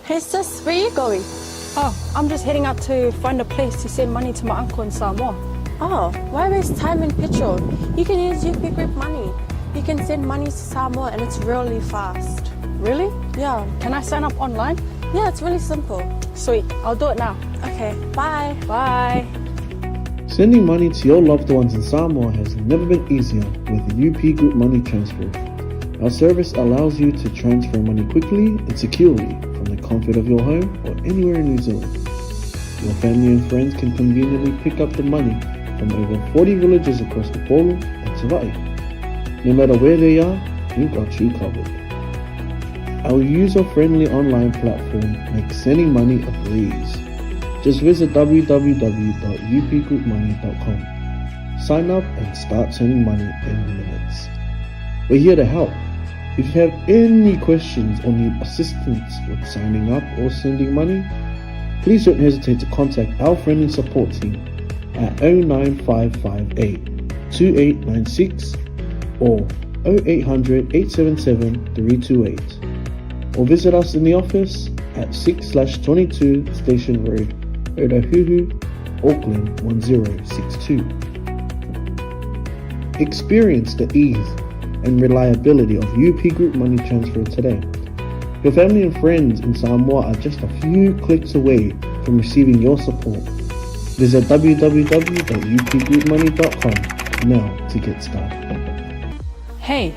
Hey sis, where you going? Oh, I'm just heading out to find a place to send money to my uncle in Samoa. Oh, why waste time and petrol? You can use UP Group Money. You can send money to Samoa and it's really fast. Really? Yeah. Can I sign up online? Yeah, it's really simple. Sweet, I'll do it now. Okay, bye. Bye. Sending money to your loved ones in Samoa has never been easier with UP Group Money Transfer. Our service allows you to transfer money quickly and securely from the comfort of your home or anywhere in New Zealand. Your family and friends can conveniently pick up the money from over 40 villages across Upolu and Savaii. No matter where they are, we've got you covered. Our user-friendly online platform makes sending money a breeze. Just visit www.upgroupmoney.com. Sign up and start sending money in minutes. We're here to help. If you have any questions or need assistance with signing up or sending money, please don't hesitate to contact our friendly support team at 09558 2896 or 0800 877 328 or visit us in the office at 6/22 Station Road, Otahuhu, Auckland 1062. Experience the ease and reliability of UP Group Money Transfer today. Your family and friends in Samoa are just a few clicks away from receiving your support. Visit www.upgroupmoney.com now to get started. Hey,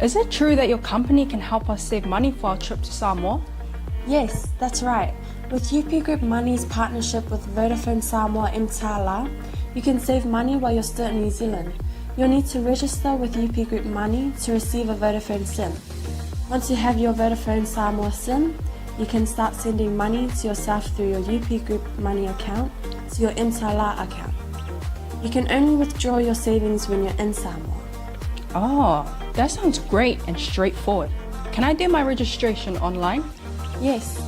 is it true that your company can help us save money for our trip to Samoa? Yes, that's right. With UP Group Money's partnership with Vodafone Samoa mTala, you can save money while you're still in New Zealand. You'll need to register with UP Group Money to receive a Vodafone SIM. Once you have your Vodafone Samoa SIM, you can start sending money to yourself through your UP Group Money account to your mTala account. You can only withdraw your savings when you're in Samoa. Oh, that sounds great and straightforward. Can I do my registration online? Yes,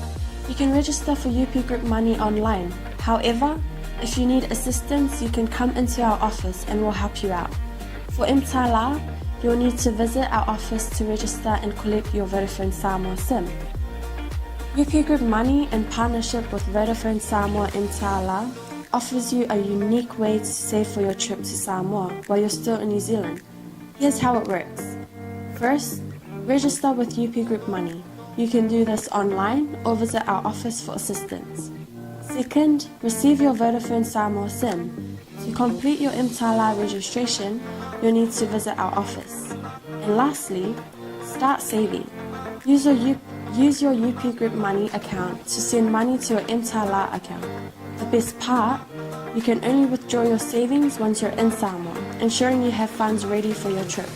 you can register for UP Group Money online. However, if you need assistance, you can come into our office and we'll help you out. For mTala, you'll need to visit our office to register and collect your Vodafone Samoa SIM. UP Group Money, in partnership with Vodafone Samoa mTala, offers you a unique way to save for your trip to Samoa while you're still in New Zealand. Here's how it works. First, register with UP Group Money. You can do this online or visit our office for assistance. Second, receive your Vodafone Samoa SIM. To complete your mTala registration, you'll need to visit our office. And lastly, start saving. Use your UP Group Money account to send money to your mTala account. The best part, you can only withdraw your savings once you're in Samoa, ensuring you have funds ready for your trip.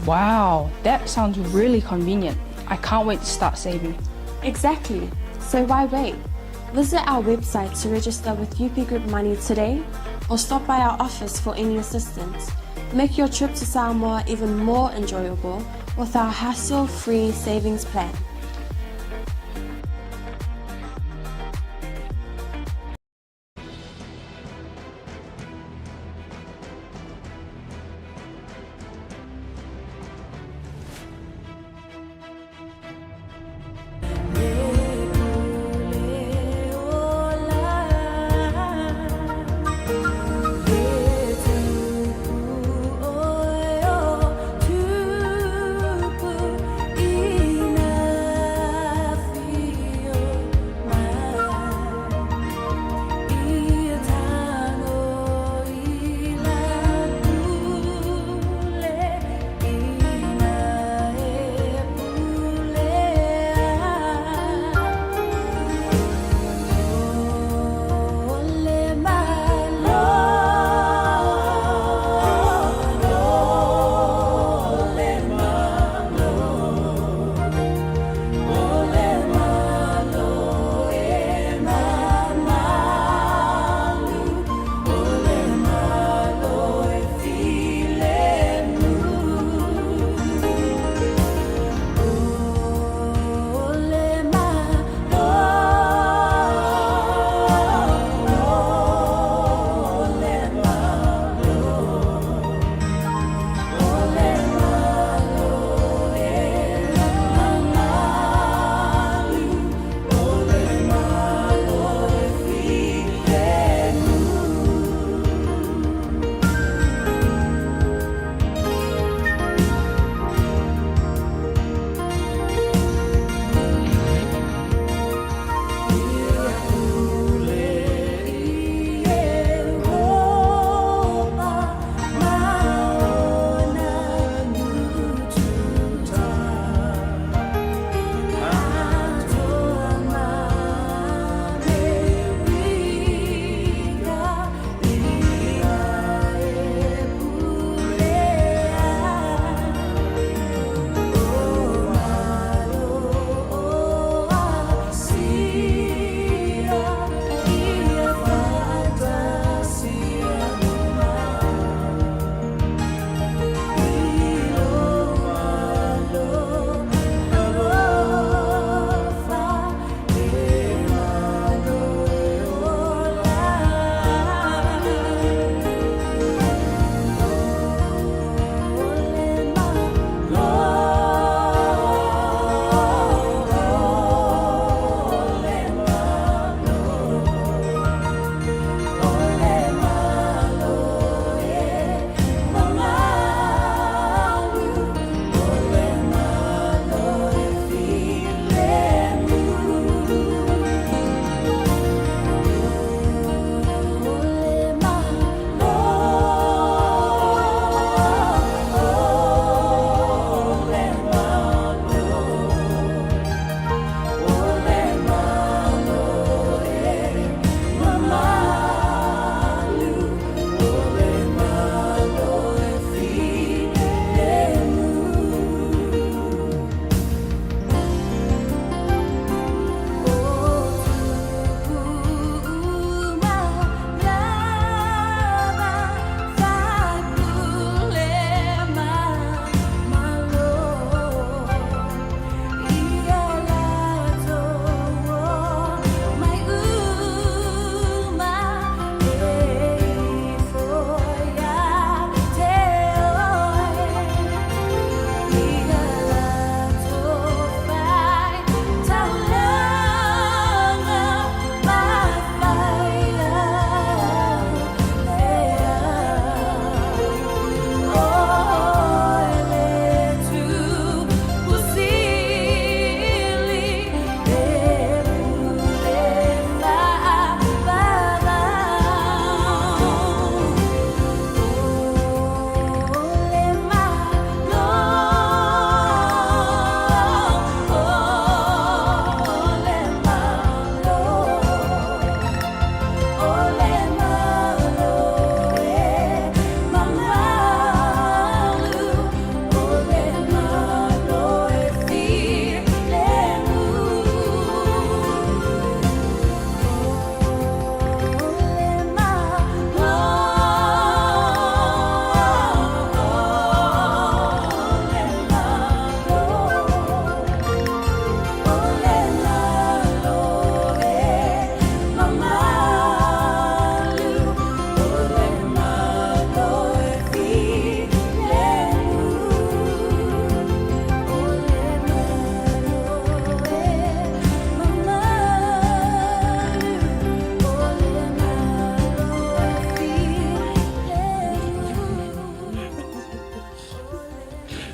Wow, that sounds really convenient. I can't wait to start saving. Exactly. So why wait? Visit our website to register with UP Group Money today or stop by our office for any assistance. Make your trip to Samoa even more enjoyable with our hassle-free savings plan.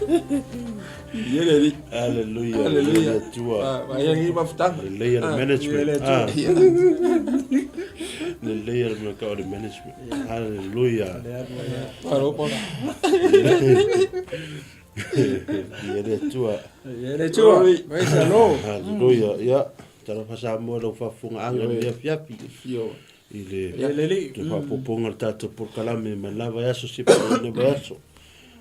Ia le alii. Hallelujah. Hallelujah. Le Atua. Ah, ia ngi mafutaga. Lelei le Ah, management. ia le Atua. Ah. Lelei le mea o le management. Hallelujah. Malo pona. Ia le Atua. Ia le Atua. Praise the Lord. Hallelujah. Ia, talofa Samoa lau faafofogaaga i lenei afiafi. I le toe faaopoopoga o le tatou polokalame mai lena vaiaso seia paia i lenei vaiaso.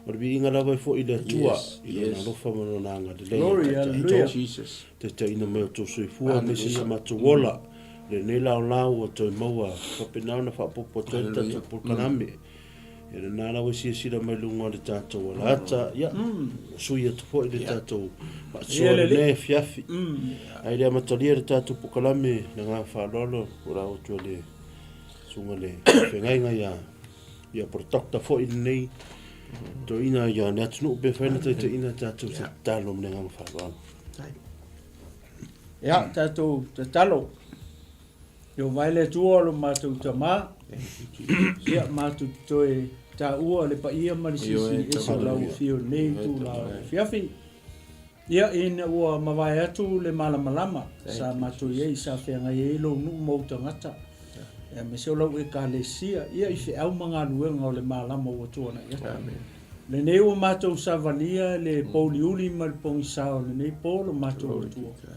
O le viiga lava e foi i le Atua i Lona alofa ma Lona agalelei Glory, e taitai hallelujah. taitaiina mai o outou soifua aemaise sa matou ola. Lenei laolao ua toe maua faapena ona faaopoopo atu ai le tatou polokalame. Ia lena lava e silasila mai luga o le tatou alaata, ia, sui atu foi le tatou faasoa lenei afiafi. Ae le amatalia le tatou polokalame le agaga faaaloalo o la atu le susuga le feagaiga ia ia protoctor foi lenei toeaina ia le atunuu pe fai na taitaiina tatou se tatalo ma le agaga faaaloalo. Ia, tatou tatalo. Ieova e le Atua o lo matou Tama, ia matou te toe taua le paia ma le silisili ese o lau afio i lenei itula o le afiafi. Ia, ina ua mavae atu le malamalama sa matou i ai, sa feagai ai lou nuu ma ou tagata, aemaise o lau Ekalesia, ia i feau ma galuega o le malama ua tuanai atu. Lenei ua matou savalia le pouliuli ma le pogisa o lenei po lo matou Atua.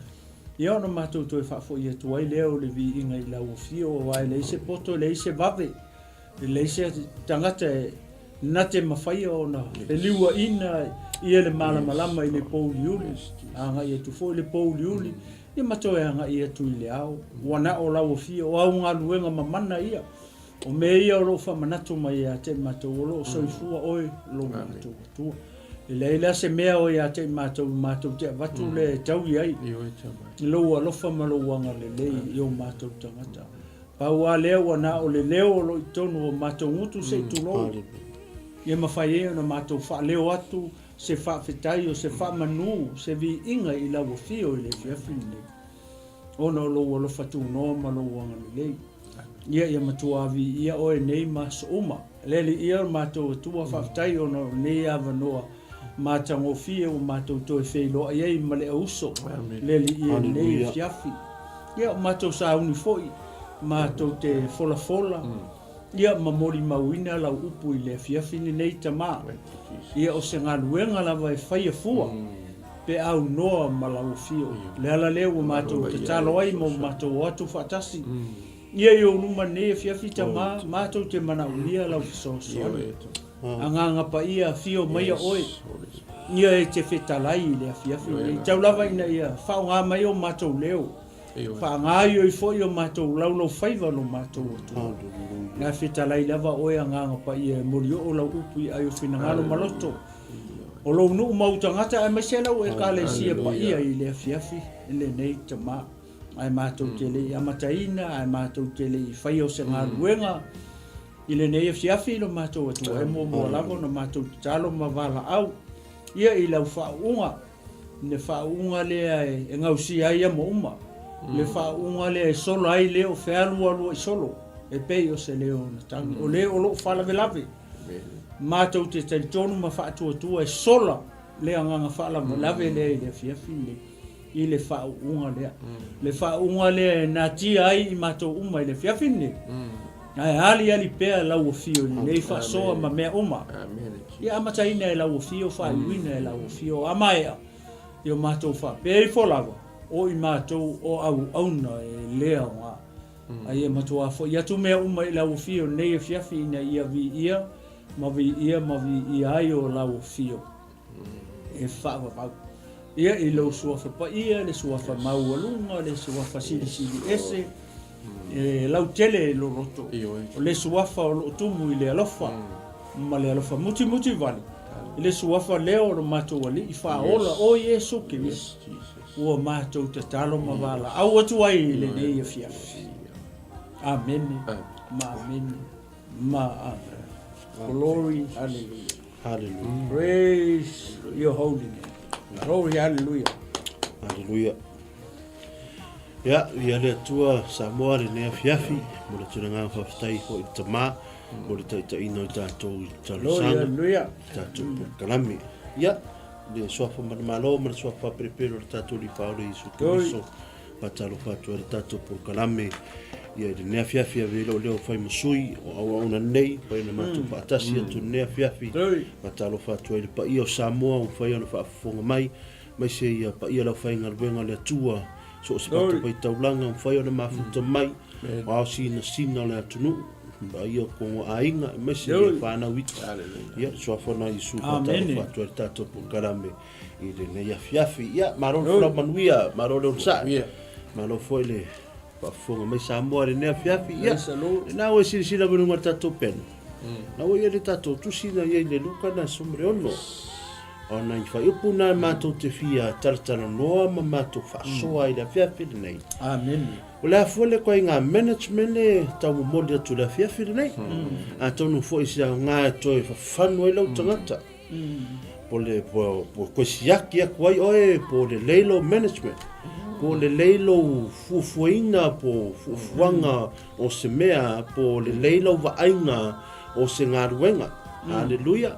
Ia ona matou toe faafoi atu ai lea o le viiga i lau afio, aua e leai se poto, e leai se vave, e leai se tagata e na te mafaia ona feliuaina ia le malamalama i le pouliuli, agai atu foi le pouliuli, ia ma toe agai atu i le ao. Ua na o lau afio, o au galuega mamana ia, o mea ia o lo o faamanatu mai ia te matou, o lo o soifua oe lo matou Atua. E leai la se mea o ia te i matou, matou te avatu lea e taui ai i lou alofa ma lou agalelei i o matou tagata. Pau lava lea ua na o le leo o lo o i totonu o matou gutu se i tulou, ia mafai ai ona matou faaleo atu se faafetai o se faamanu, se viiga i lau afio i le afiafi lenei, ona o lou alofa tunoa ma lou agalelei. Ia, ia matua viia oe nei ma aso uma. Le Alii ia o le matou Atua, faafetai ona o lenei avanoa matagofie ua matou toe feiloai ai ma le auso. Le Alii ia lenei afiafi. Ia, o matou sauni foi, matou te folafola, ia ma molimauina lau upu i le afiafi lenei, Tama. Ia, o se galuega lava e faia fua, pe aunoa ma lau afio. O le ala lea ua matou tatalo ai ma ua matou o atu faatasi ia i ou luma nei afiafi tama, matou te manaomia lau fesoasoani. Agaga Paia afio maia oe ia e te fetalai i le afiafi nei. Tau lava ina ia faaaoga mai o matou leo, faagaoioi foi o matou laulaufaiva lo matou Atua. Na fetalai lava oe Agaga Paia e molioo lau upu i ai o finagalo ma loto. O lou nuu ma ou tagata aemaise lau Ekalesia paia i le afiafi lenei tama. Ae matou te le i amataina, ae matou te le i faia o se galuega i lenei afiafi lo matou Atua e muamua lava ona matou tatalo ma valaau ia i lau faauuga, le faauuga lea e gausia ai ama uma, le faauuga lea e sola ai le o fealualuai solo e pei o se leo na tagi, o le o loo faalavelave. Matou te talitonu ma faatuatua e sola le agaga faalavelave lea i le afiafi lenei, i le faauuga lea. Le faauuga lea e natia ai i matou uma i le afiafi lenei, ae aliali pea lau afio i lenei faasoa ma mea uma. Ia amataina e lau afio, faaiuina e lau afio, a maea, ia matou faapea ifo lava, o i matou o auauna e le aoga. A ia matuā foi atu mea uma i lau afio nei afiafi ina ia viia ma viia ma viia ai o lau afio e faavavau. Ia i lou suafa paia, le suafa maualuga, le suafa silisili ese, e lautele e loloto, o le suafa o loo tumu i le alofa ma le alofa mutimuti vale, i le suafa lea o lo matou Alii faaola o Iesu Keriso. Ua matou tatalo ma valaau atu ai i lenei afiafi. Amene ma amene ma amene. Glory, hallelujah. Hallelujah. Praise your holy name. Glory, hallelujah. Hallelujah. Ia, ia le Atua Samoa lenei afiafi, mo le tulaga faafetai foi i le Tama, mo le taitaiina o tatou i talosaga, tatou polokalame. Ia, le suafa manumalo ma le suafa faapelepele o le tatou Alii Faaola Iesu Keriso. Faatalofa atu ai le tatou polokalame ia i lenei afiafi ave ai lou leo fai ma sui o auauna nei mafai ona matou faatasi atu i lenei afiafi. Faatalofa atu ai i le paia o Samoa ua mafai ona faafofoga mai, aemaise ia paia o le aufaigaluega a le Atua, so o se fatafaitaulaga ua mafai ona mafuta mai, o ao sinasina o le atunuu, paia o kogo aiga, aemaise ia fanau iti. Ia, suafa na Iesu faatalofa atu ai le tatou polokalame i lenei afiafi. Ia, malo le folau manuia, malo le onosai, malo foi le faafofoga mai Samoa i lenei afiafi. Ia, lena ua e silasila mai luga o le tatou pena. Na ua ia le tatou tusi na i ai le Luka na 16. O nai fuaiupu na matou te fia talatalanoa ma matou faasoa i le afiafi lenei. Amene. O le a foi le koiga management e tau momoli atu i le afiafi lenei. Atonu foi se aoga e toe fafanu ai lau tagata. Po le po po koe siaki atu ai oe po lelei lou management. Po lelei lou fuafuaina po fuafuaga o se mea po lelei lau vaaiga o se galuega. Haleluia.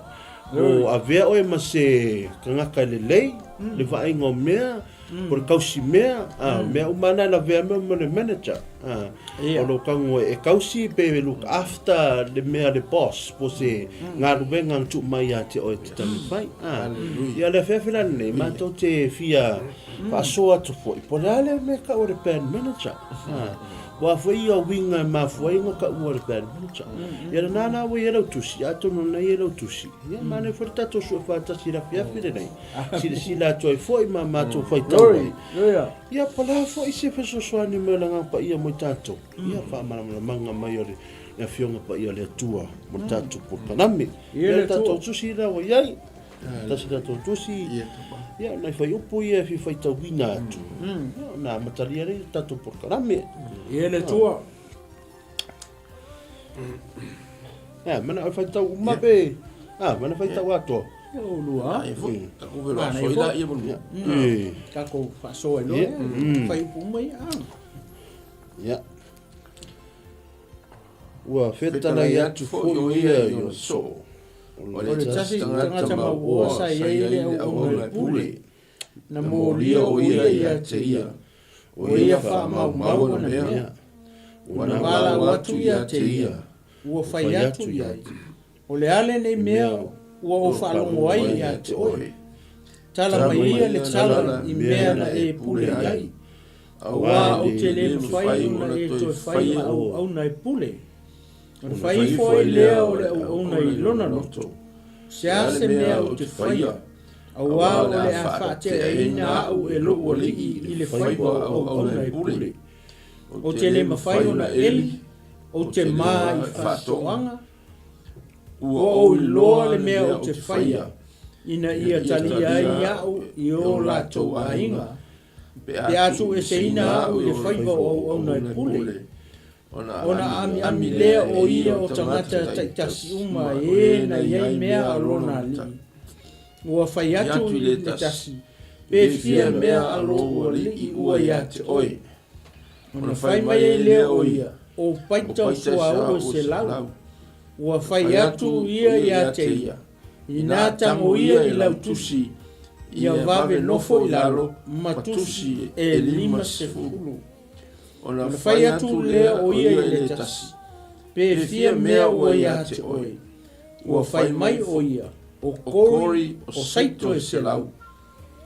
Po avea oe ma se tagata e lelei le vaaiga o mea, po le kausi mea, a, mea uma na e lavea mea ma le manager. A, o lou tago e kausi pe look after le mea le boss po se galuega na tuu mai ia te oe e te taumafai. A, ia le afiafi la lenei, matou te fia faasoa atu foi, po o le a le mea e tau o le band manager. A, Ua foi ia uiga e mafua ai ona taua le bad manager. Ia lena la ua i ai lau tusi, atonu o lena e i ai lau tusi. Ia manaia foi le tatou sue faatasi i le afiafi lenei. Silasila atu ai foi ma matou faitau ai. Ia po o le a foi se fesoasoani mai o le Agaga Paia mo i tatou. Ia faamalamalamaga mai o le Afioga Paia o le Atua mo le tatou polokalame. Ia le tatou tusi lea ua i ai. Tasi tatou tusi, ia, nai fuaiupu ia e fia faitauina atu, ia, ona amatalia lea i le tatou polokalame. Ia le Atua. Ia, manao e faitau uma pe, a, mana faitau atoa. Ia o lua. Ia foi, tatou feiloai la ia ma Tatou faasoa ai loa, fuaiupu uma ia. Ia. Ua fetalai atu foi o ia i ona soo. O le tasi tagata mauoa sa i ai le auauna e pule, na molia o ia ia te ia, o ia faamaumau ana mea. Ua na valaau atu ia te ia, ua fai atu i ai, O le a lenei mea ua ou faalogo ai ia te oe? Tala mai ia le tala i mea na e pule ai, auā ou te le mafai ona e toe fai ma auauna e pule. Ona fai ifo ai lea o le auauna i lona loto, Se a se mea ou te faia, auā o le a faateaina au e lou alii i le faiva o auauna e pule. Ou te le mafai ona eli, ou te mā i faatoaga, Ua ou iloa le mea ou te faia, ina ia talia ai iaʻu i o latou aiga, pe a tuueseina aʻu i le faiva o auauna e pule, ona amiami lea o ia o tagata taitasi uma e na i ai mea a lona alii. Ua fai atu i le tasi, Pe fia mea a lou alii ua ia te oe? Ona fai mai ai lea o ia, O paita o suauu e 100. Ua fai atu ia ia te ia, Inā tago ia i lau tusi, ia vave nofo i lalo ma tusi e 50. Ona fai atu lea o ia i le tasi, Pe fia mea ua ia te oe? Ua fai mai o ia, O kori o saito e 100.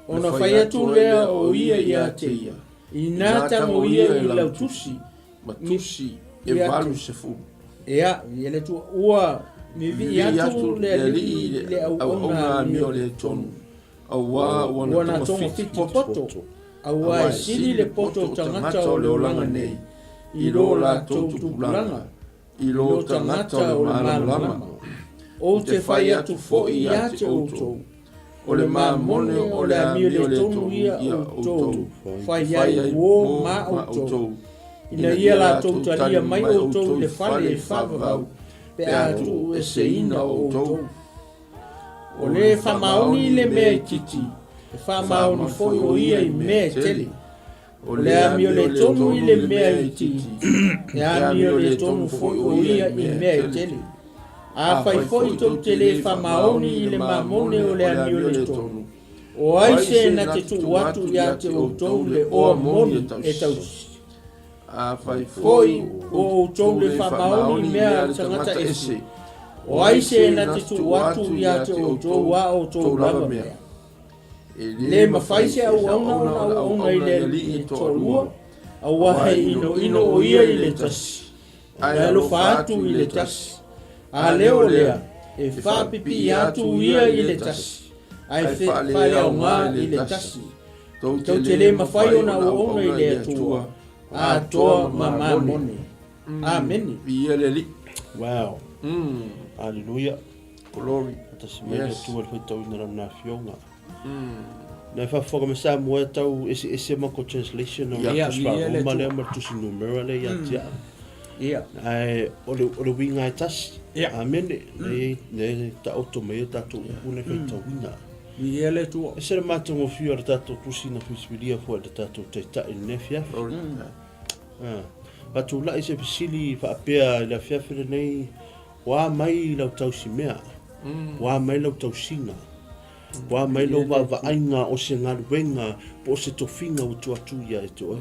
Ona fai atu lea o ia ia te ia, Inā tago ia i lau tusi, ma tusi e 80. Ea, i le Atua, ua vivii atu le alii i le auauna amioletonu, auā ua na togafiti poto, auā e sili le poto o tagata o le olaga nei i lo latou tupulaga, i lo tagata o le malamalama. Ou te fai atu foi ia te outou, o le mamone o le amioletonu ia outou fai ai uō ma outou, ina ia latou talia mai outou i le fale e faavavau pe a tuueseina outou. O le faamaoni i le mea itiiti, e faamaoni foi o ia i mea e tele. O le amioletonu i le mea itiiti, e amioletonu foi o ia i mea e tele. Afai foi tou te le faamaoni i le mamone o le amioletonu, O ai se na te tuu atu ia te outou le oa moni e tausi? Afai Foi o outou le faamaoni i mea a le tagata ese, o ai se na te tuu atu ia te outou a outou lava mea? E le mafai se auauna ona auauna i le alii e toalua, aua e inoino o ia i le tasi, ae alofa atu i le tasi. A lea o lea, e faapipii atu ia i le tasi, ae faaleaoga i le tasi. Tou te le mafai ona auauna i le Atua atoa ma mamone. Amene. Viia le Alii. Wow. Aleluia. Glory. Faatasi mai le Atua i le faitauina o Lana Afioga. Na e faafofoga mai Samoa e tau eseese matou translation o le Tusi Faa-Roma lea ma le Tusi Numera lea ia te au. Ae o le uiga e tasi. Amene. Lea e taoto mai ai tatou upu na e faitauina. Viia le Atua. Ese le matagofie o le tatou tusi na filifiliia foi e le tatou Taitai i lenei afiafi. Faatulai se fesili faapea i le afiafi lenei, Ua a mai lau tausimea? Ua a mai lau tausiga? Ua a mai lau vaavaaiga o se galuega po o se tofiga ua tuu atu ia e te oe?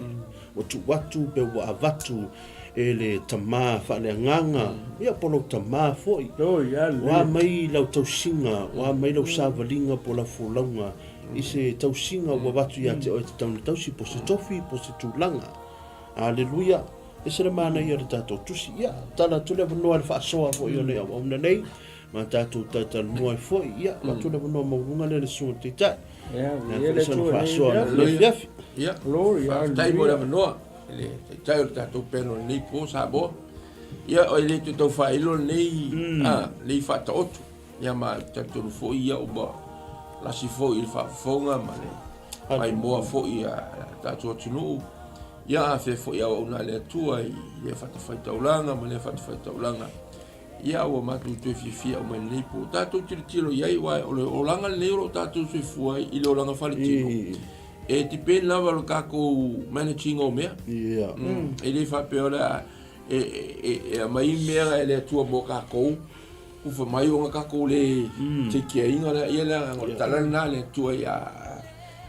Ua tuu atu pe ua avatu e le Tama faaleagaga, ia po o lou Tama foi. Ua a mai lau tausiga, ua a mai lau savaliga po o lau folauga i se tausiga ua avatu ia te oe e tatau ona tausi, po o se tofi, po o se tulaga. Aleluia! Ese le manaia o le tatou tusi. Ia, tala atu le avanoa i le faasoa foi o le auauna nei, ma tatou talatalanoa ai foi. Ia, avatu le avanoa maualuga lea i le susuga i le Taitai. Ia, Ia, foi sana faasoa i le afiafi. Ia, faafetai mo le avanoa i le Taitai o le tatou panel o lenei po Samoa. Ia, e le toe tau faailo lenei, lenei faataoto. Ia ma ou te talitonu foi ia ua lasi foi i le faafofoga ma le faimoa foi a le tatou atunuu. Ia a fea foi auauna a le Atua i lea fatafaitaulaga ma lea fatafaitaulaga. Ia ua matou toe fiafia uma i lenei po. Tatou tilotilo i ai, aua o le olaga lenei o lo o tatou soifua ai i le olaga faletino. E depend lava lo tatou managing o mea. E le faapea o le a e aumai mea e le Atua mo tatou, ufa mai ona tatou le take care ina lea. Ia le agaga o le tala lena a le Atua ia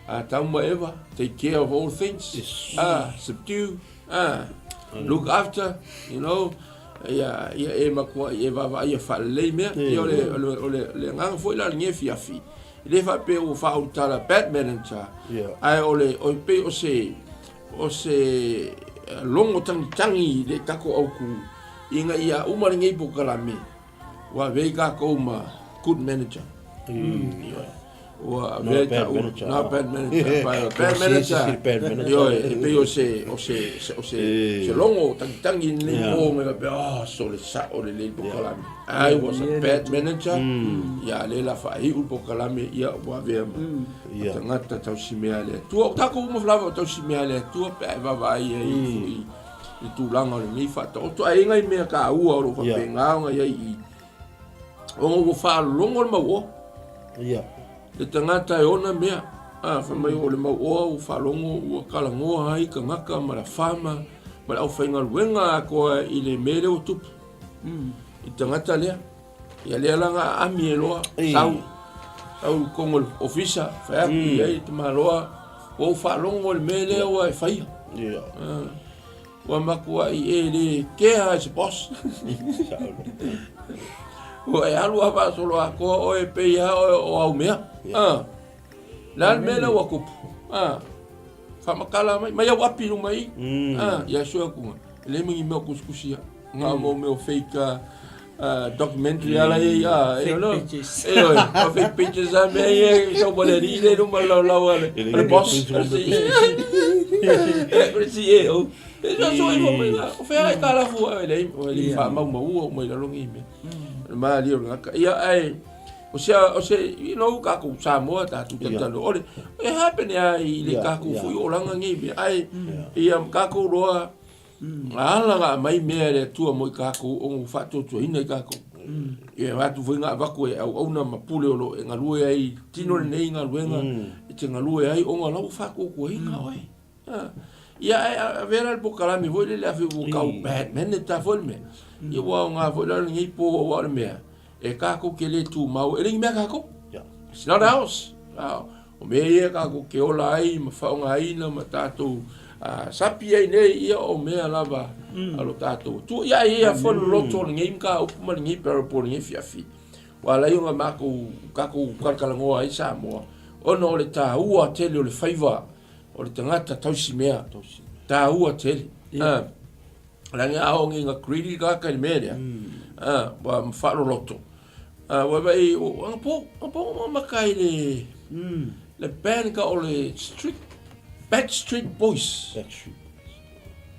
Atamu ma Eva, take care of all things, subdue, look after, you know, ia ia e matuai e vaavaaia faalelei mea. Ia o le o le o le le agaga foi la lenei afiafi, e le faapea ua faaulutala bad manager, ae o le o pei o se o se logo tagitagi i le tatou autu ina ia uma lenei polokalame ua avea ai tatou ma good manager. Ioe. Ua avea ai bad manager. Not bad manager. Bad manager. Ioe, e pei o se o se o se se logo tagitagi i lenei po me faapea, oh, sole sao lelei le polokalame. I was a bad manager. Ia lea la faaiu le polokalame, ia ua avea ma tagata tausimea a le Atua. O tatou uma lava o tausimea a le Atua pe a e vaavaai ai foi i tulaga o lenei faataoto. Ae i ai nai mea taua o lo o faapena ona i ai i i, ona ua faalogo le mauoa. Le tagata e ona mea, a, fai mai o le mauoa ua faalogo ua talanoa ai tagata ma le farmer ma le aufaigaluega atoa i le mea lea ua tupu i tagata lea. Ia lea la na aami ai loa, sau, sau i totonu o le ofisa, fai atu i ai le tamaloa, ua ou faalogo i le mea lea ua e faia. Ua matuai e le kea as a boss. Ua e alu lava faasolo atoa oe e pei lava oe o au mea. Le a le mea lea ua tupu? Faamatala mai, mai au api i luma i i. Ia sue atu, e leai ma ni mea o tusitusia. Na o mea o fake documentary ala ia i a. Fake pictures. E oi, o fake pictures a mea ia i sau ma le alii lea i luma o le laulau a le boss. A le CEO. E so so ifo mai la. O fea e kalafu ai le o le faamaumaua uma i lalo nei mea. O le malie o le tagata. Ia ae o se o se you know tatou Samoa tatou tatalo ole e happen lava i le tatou foi olaga nei mea ae ia tatou loa ala na aumai mea e le Atua mo i tatou ona ua faatuatuaina i tatou. Ia avatu foi na avatu e auauna ma pule o lo o e galue ai i tino lenei galuega e te galue ai ona o la ua faatuatuaina oe. Ia ae avea la le polokalame foi lele afe ua tau bad manager foi le mea. Ia ua aoga foi la lenei po aua o le mea e tatou te le tumau e le ni mea a tatou. It's not ours. O mea ia kākou ke ola ai ma faaaogaina ma tātou sapi ai nei, ia o mea lava a lo tātou Atua. Ia e i ai lava foi le loto o lenei mataupu ma lenei parable o lenei afiafi, ua ala ai ona makou, kākou kalakalanoa ai Samoa, ona o le tāua tele o le faiva o le tagata tausi mea, tāua tele. Leaga a oo nei ina greedy le tagata i le mea lea, ua faaloloto. Ua vai, anapo, anapo na maka i le, le band ka o le Street, Backstreet Boys. Backstreet.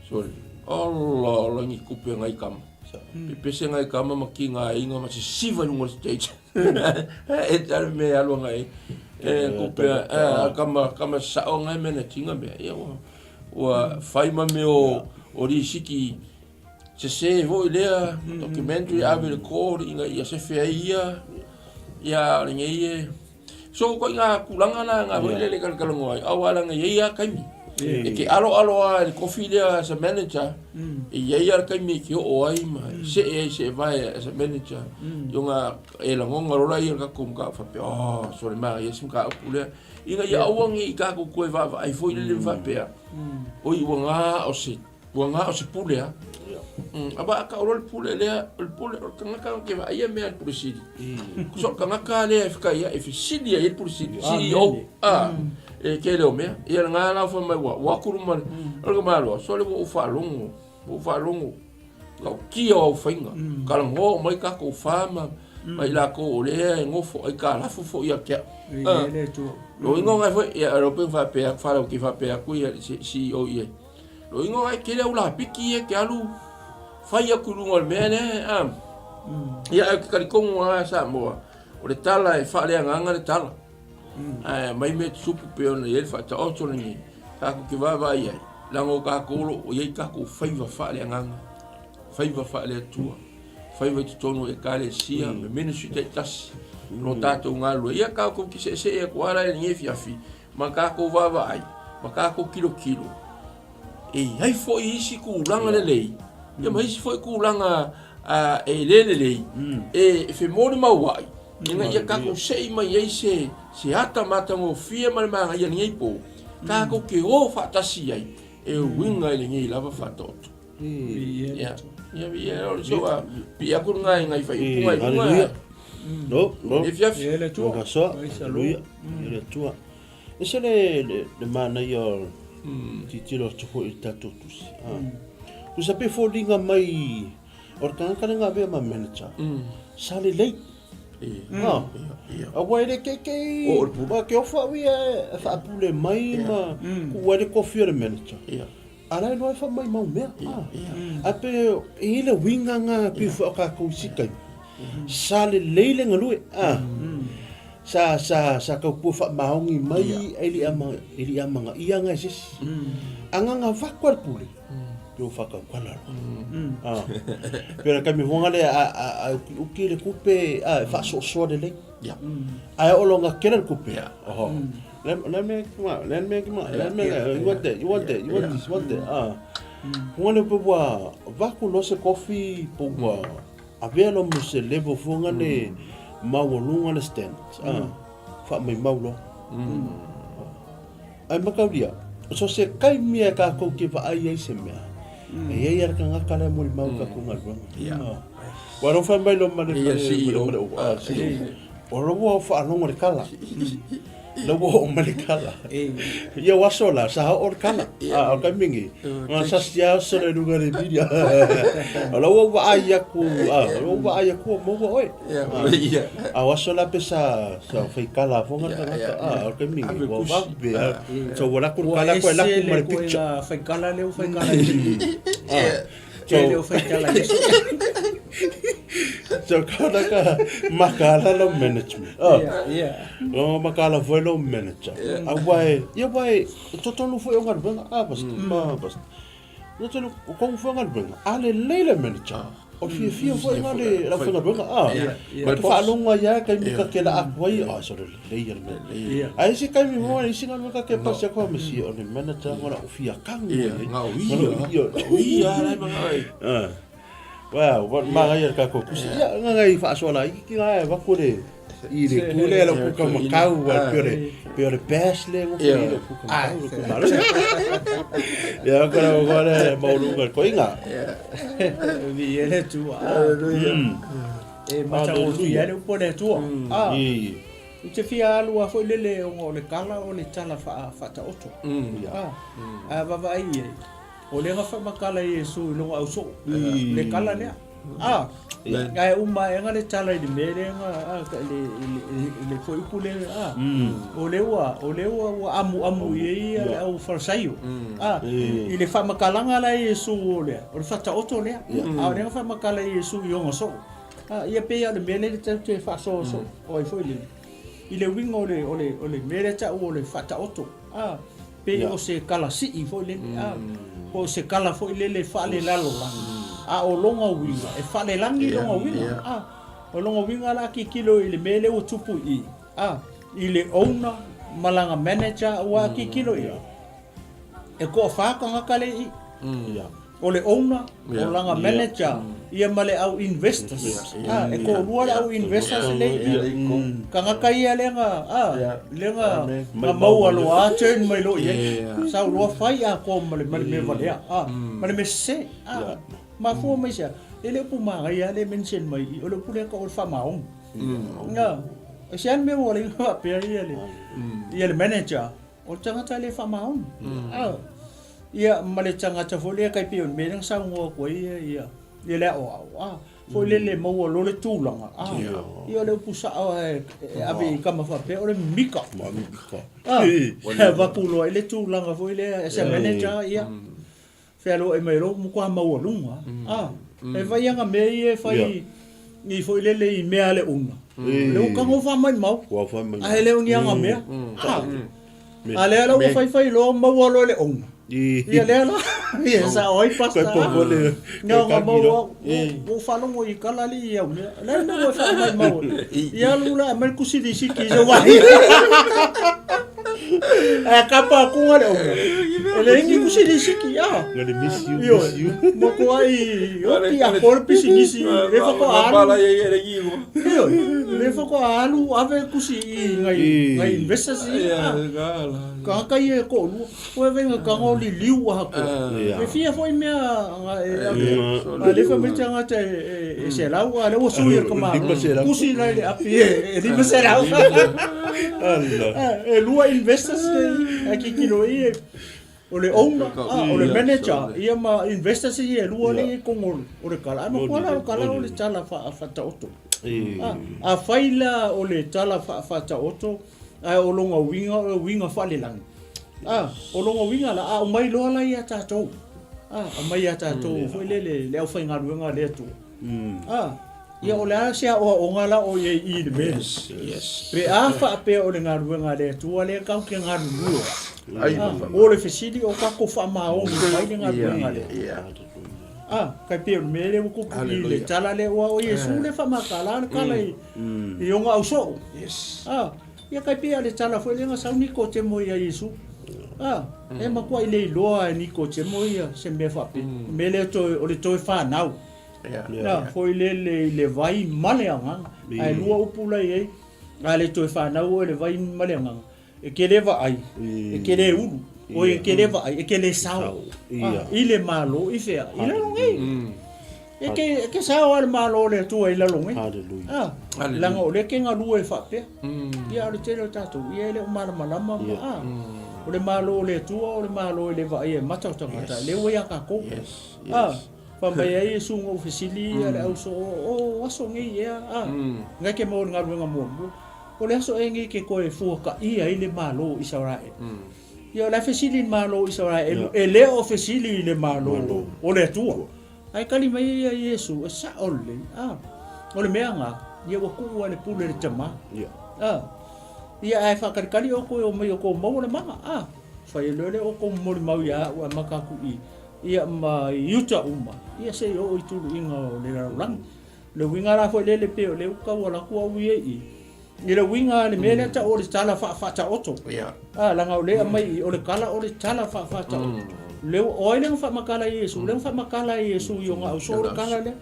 Sorry. Allah, Allah ni kupe ngai kama. Pepese ngai kama ma ki ngā inga ma se siva i lunga o stage. E tare me alu ngai. E kupe, kama, kama sao ngai mena tinga mea. Ia ua, ua whai ma me o, o risiki Sesē foi lea documentary ave le call ina ia sefe ai ia ia lenei e so ko ngā kulanga na ngā hoi lele kalakalagoa ai aua langa iai a kaimi e ke alo alo a le kofi lea as a manager e iai a le kaimi e ke oo ai ma see ai see vae as a manager i ona e lagonga lola ia le kakou ma faapea oh sole ma ia se mataupu lea ina ia aua nei i kakou toe vaavaai foi lele ma faapea oi ua na o se Ua na o se pule a. Aua a kau loa le pule lea, o le pule, o le tagata ke vaaia mea a le pule sili. So o le tagata lea e whakaia, e fesili ai e le pule sili, CEO, a, e tele o mea. Ia lena la whai mai ua, ua akuru ma le, o le kamaloa, so le ua ou faalogo, ua ou faalogo, lau kia o au whainga, ka langoa o mai kākou wha ma, ma i lākou o lea e ngofo ai ka lafo fo ia ke au. Lo ingo ngai foi, ia lo pe whapea, whalau ki whapea aku ia CEO ia. Lo ingoa e kele au lapiki ia ke alu fai aku i luga o le mea lea a. Ia au ke talitonga lava Samoa, o le tala e faaleagaga le tala. Ae aumai mea tutupu pei ona i ai le faataoto lenei, tatou te vaavaai ai, leaga o tatou o lo o i ai tatou faiva faaleagaga, faiva faale-Atua, faiva i totonu o Ekalesia ma ministry taitasi o lo tatou galulue. Ia tatou te seesee atu lava la i lenei afiafi Ma tatou vaavaai, ma tatou tilotilo, e i ai foi isi tulaga lelei, ia ma isi foi tulaga e le lelei, e femolimau ai, ina ia tatou sei mai ai se, se ata matagofie ma le manaia i lenei po, tatou te o faatasi ai, e uiga i lenei lava faataoto. Ia, ia, ia, o le soa, pii aku lena i ngai whaiupunga i lunga. Hallelujah. No, no. E fiafi. E le Atua. Ka soa. Hallelujah. E le Atua. E se le, le, le manaia o titilo atu foi i le tatou tusi. Ah. Tusa pe foliga mai o le tagata le gavea ma manager. Sa lelei. Ah. Aua e le keikei. O, o le pule. Wa ke ofa au ia e whaapule mai ma ku ai le kofi o le manager. A la e loa e whamai mau mea. A pe e i le uiga ngā pei foi o kākou i si taimi. Sa lelei le galue. Sa, sa, sa kaupua whaamaongi mai e li ama, e li amanga ia ngai sisi. A nganga vaku a le pule. Pe o whakaukala loa. Pe la kami honga le a, a, a uki, uki le kupe, a, e whaasoasoa lelei. Ae o longa kele le kupe. Oho. Let, let me, come on, let me, come on, let me, you want that, you want that, you want this, you want that. Ah. Hunga le pe ua vaku lo se kofi po ua avea lo mo se level fuanga le maualuga le standards. Ah. Wha mai mau loa. Ai makauria, so se kai mea ka kou ke vaai ai se mea. E iai a le tagata lea molimau i tatou galuega. Ua lou fai mai loa ma le Ia, CEO. ma le CEO. O lou ua faalogo i le kala. La ua oo mai le kala. Ia o aso la, sa oo le kala. A o le taimi lenei, na sasi lava aso le luga o le media. O la ua ou vaai aku, a, o la ua ou vaai aku ua maua oe. A o aso la pe sa sa fai kala foga le tagata. A o le taimi lenei, ua vave lava. So ua laku le kala koe laku ma le picture. Ua ese le fai kala lea ua fai kala i Tele o fai kala i aso. So kanaka makala lo management. Oh. Yeah, yeah. Lo makala foi lo manager. A wai, ia wai, totonu foi o galuega. A basta, ma basta. Ia tonu, o kongu foi o galuega. A lelei le manager. O le fiafia foi nga le lau faigaluega. A, ma te faalogo ai lava taimi ka ke laa atu ai, a, sole lelei ia le mea. Ae isi taimi foi, isi galuega ke pasi atu ai ma si o le manager ngona o fia kagu ai. Nga o ia, o ia la e manga ai. Wow, wa manga ia le tatou kusi. Ia, nga ngai faasoa laiti nga e vaku le. I le ku lea lau kuka makau a pe o le pe o le bass le ngo i le kuka makau le kuka malo. Ia ko la ko le mauluga ko inga. Vi e le Atua. Hallelujah. E matagofie ai le upu a le Atua. I. Ou te fia alu lava foi lele ona o le kala o le tala faataoto. A vaavaai i ai, o lea na faamatala e Iesu i lona ausoo, le kala lea. A, ae uma aega le tala i le mea lea na, i le fuaiupu lea, a, o lea ua, o lea ua, ua amuamu i ai ia le au Farisaio, a, i le faamatalaga la e Iesu o lea, o le faataoto lea, a o lea na faamatala e Iesu i ona soo. A, ia pei lava o le mea lea tatou te faasoasoa ai foi lele, i le uiga o le, o le, o le mea lea e tau o le faataoto, a, pei o se kalasii foi lele, a, po o se kala foi lele faalelalolagi, a o lona uiga, e faalelagi lona uiga, a, o lona uiga la a tilotilo i le mea lea ua tupu i i, a, i le owner ma lana manager ua tilotilo i ai, E toafa tagata lea i i. O le owner, o lana manager, ia ma le au investors. A, e toalua le au investors lea i i. Tagata ia lea na, a, lea na, na maua loa a turn mai loa i ai. Sau loa fai atoa ma le, ma le mea valea, a, ma le mea sese. A, mafua mai sea, e le o pumagaia lea e mention mai i i, o le upu lea tau o le faamaoni. A, e se a le mea ua ala ai ona faapea ia le, ia le manager. O le tagata le faamaoni. Ia, ma le tagata foi lea tai pei o le mea lea na saunoa atu ai ia, ia, ia le aoao, a, foi lele maua loa le tulaga, a, ia o le upu sao lava e, e ave i tama faapea, o le mimika. A, e avatu loa i le tulaga foi lea as a manager, ia, fealuai mai loa ua matua maualuga, a, e fai ana mea ia e fai i foi lele i mea a le una, o lea ua tago faamaimau, ae le o ni ana mea, a, a lea la ua faifai loa maua loa e le owner, ia lea la, ia sao ai pasta, na ona maua, ua ou faalogo i kala alii i au mea, o le a le mea ua e faamaimau ai, ia alu la e aumai le tusi lisiti i se wahi. Ae kapa akuga le owner, e leai ni tusi lisiti, a. Gonna miss you, miss you. Matuai oti a ko le pisinisi, le faatoa alu. Ioe, le faatoa alu ave tusi i ngai ngai investors i. Tagata ia e toalua, koe vaiga taga o liliu aha koe. E fia foi mea nga e ave. A le fai mai tagata e 100, a lea ua sui e le tama. Tusi la i le api e 500. E lua investors nei, ae tilotilo i e o le owner, o le manager, ia ma investors ia e lua lea i totonu o le tala. Ae matua la o le tala o le tala faataoto. Afai la o le tala faataoto, ae o lona uiga o le uiga faalelagi. A, o lona uiga la, a aumai loa la ia tatou, a, aumai ia tatou foi lele le aufaigaluega a le Atua. A, ia o le a se aoaoga la o i ai i le mea lea? Pe a faapea o le galuega a le Atua lea tatou te galulue ai, a, o le fesili o tatou faamaoni mai le galuega lea. A, tai pei o le mea lea ua tupu i le tala lea, aua o Iesu lea e faamatala le tala i, i ona ausoo. A, ia tai pei lava o le tala foi lea na sau Nikotemo ia Iesu. A, e matuai le iloa e Nikotemo ia se mea faapea. Le mea lea toe, o le toe fanau. A, foi lele i le vai ma le agaga. Ae lua upu la e i ai, a le toe fanau oe i le vai ma le agaga, E te le vaai, e te le ulu, oi e te le vaai, e te le sao. I le Malo i whea? I lalo nei. E te, e te sao a le Malo o le Atua i lalo nei. Ah, leaga o lea ke galue e faapea. Ia o le tele o tatou, ia e le o malamalama ma, ah, o le Malo o le Atua o le Malo e le vaaia e mata o tagata, lea ua ia tatou. Ah, fai mai ai Iesu na ou fesili ia le au soo, o aso nei ea, ah, ngai ke maua i le galuega muamua. O le aso ea nei ke toe fuakaia ai le Malo o Isaraelu? Ia, o le a fesili i le Malo o Isaraelu, e le o fesili i le Malo o le Atua. Ae tali mai ia Iesu, e sao lelei, a, o le mea na, ia ua tuu lava le pule i le Tama. A, ia ae faatalitali outou e omai outou maua le mana, a, fai loa lea outou molimau ia au amata atu i, ia ma Iuta uma, ia se i oo i tuluiga o le lalolagi. Le uiga la foi lele pei o lea ua tau ala atu au ia i i le uiga le mea lea tau o le tala faafaataoto. Ah, leaga o lea aumai i o le kala o le tala faafaataoto. Le o ai lea na faamatala e Iesu? Lea na faamatala e Iesu i ona ausoo le kala lea.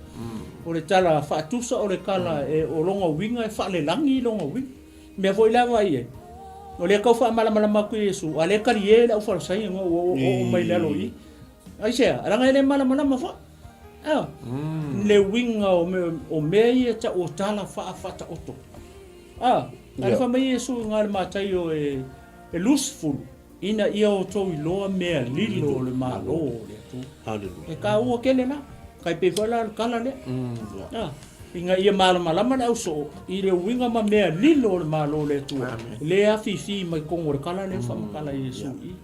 O le tala faatusa o le tala e o lona uiga e faalelagi lona uiga. Mea foi la e vaai ai, o lea e tau faamalamalama atu Iesu, a o lea e talie le aufalesai ina ua oo mai i lalo i i. Aisea? Leaga e le malamalama foi. A, le uiga o mea, o mea ia e tau o tala faafaataoto. A, a le fai mai Iesu i gā le Mataio e, e 20, Ina ia outou iloa mea lilo o le Malo o le Atua. Hallelujah. E taua tele la. Tai pei foi la o le tala lea. Ah, ina ia malamalama le ausoo i le uiga ma mea lilo o le Malo o le Atua. Le afifi mai totonu o le tala lea ua faamatala e Iesu i i.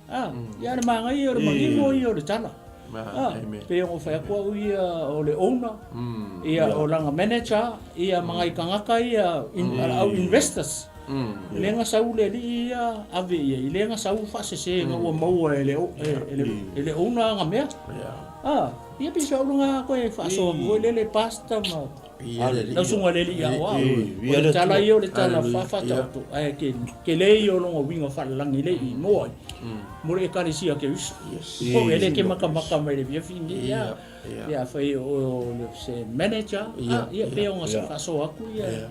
Ah, ia le manaia o le manino ia o le tala. Ah, pei ona fai atu au ia o le owner, ia o lana manager, ia ma nai tagata ia, in, au investors. Le na sau le alii ia ave i ai, le na sau faasese ina ua maua e le e le owner ana mea. Ah, ia pei se auga koe faasoa foi lele pastor ma lau susuga i le alii aoao. O le tala ia o le tala faafaataoto ae ke tele ia o lona uiga faalalagi le i mo ai mo le ekalesia Keriso. Po e le ke makamaka mai le fiafi nei ia. Ia afai o se manager, ah, ia pei ona faasoa atu ia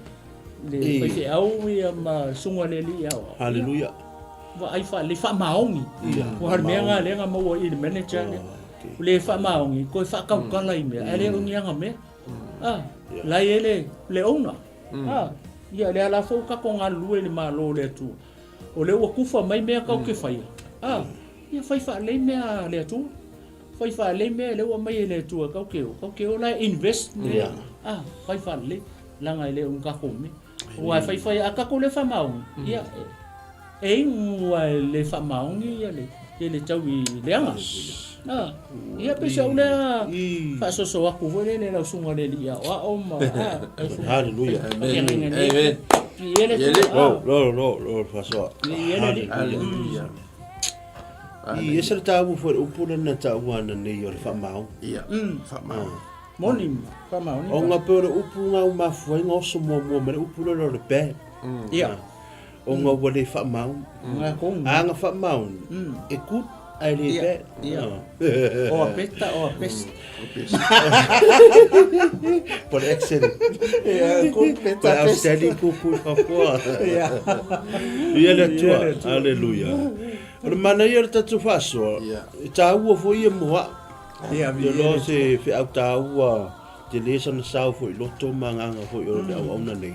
le faifeau ia ma susuga i le alii aoao. Haleluia. Vaai faalelei, faamaoni. Aua o le mea lena lea na maua i le manager lea. O le faamaoni, toe faatautala i mea, ae le o ni ana mea. Ah, la e i ai le owner. Ah, ia lea la foi ua tatou galulue i le Malo o le Atua. O lea ua tufa mai mea tatou te faia. Ah, ia fai faalelei mea a le Atua. Fai faalelei mea lea ua aumai e le Atua tatou te o, tatou te o la e invest mea. Ah, fai faalelei. Leaga e le o ni tatou mea. Aua e faifai, a tatou le faamaoni, ia, e inu lava e le faamaoni ia le, ia le taui leaga. A, ia pei se au lea faasoso atu foi lele i lau susuga i le alii aoao ma, a, lau susuga. Hallelujah. Amen. Amen. Ia le Atua. Lo, lo, lo, faasoa. Ia le alii. Hallelujah. I ese le taua foi le upu lena na taua ananei o le faamaoni. Ia, faamaoni. Moni, faamaoni. Ona pei o le upu na ua mafua ai ona oso muamua mai le upu lea o le bad. Ia. Ona ua le faamaoni. Nga A na faamaoni, e good ae le bad. Ia. Oa peta, oa pest. Po le excellent. Ia, good peta, pest. Outstanding kuku fafua. Ia. Ia le Atua. Hallelujah. O le manaia o le tatou faasoa, e taua foi ia mo au. Ia, Ou te iloa se feau taua tele sana sao foi i loto ma agaga foi o le auauna nei.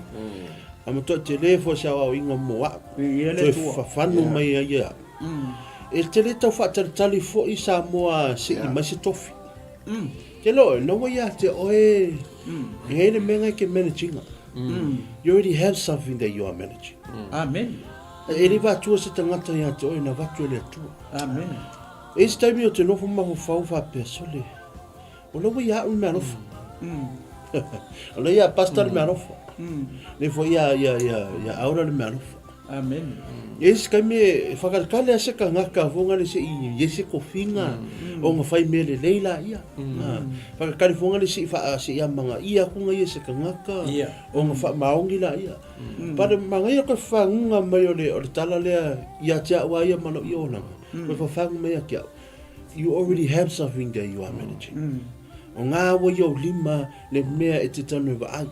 A matuai tele foi se aoaoina mo au. Toe fafano mai ai ia au. E tele tau faatalitali foi Samoa se i mai se tofi. Te loa, na ua ia te oe, e hei le mea ngai ke manage ina. You already have something that you are managing. Amen. E le vatua se tagata ia te oe na avatu e le Atua. Amen. E i se taimi ou te nofo mafaufau faapea, sole, o la ua ia au le meaalofa. O la ia pastor le meaalofa. Lea foi ia, ia, ia, ia Aura le meaalofa. Amen. E i se taimi e whakarekare a se kangaka fonga le se i ye se kofinga o nga whai mea lelei la ia. Whakarekare fonga le se i wha se i amanga ia kunga ia se kangaka o nga wha maongi la ia. But manaia koe whangunga mai o le, o le tala lea ia te au a ia ma lau ia olanga. Koe whawhangu mai a ki au. You already have something that you are managing. O ngā awa i au lima le mea e te tanu e vaai.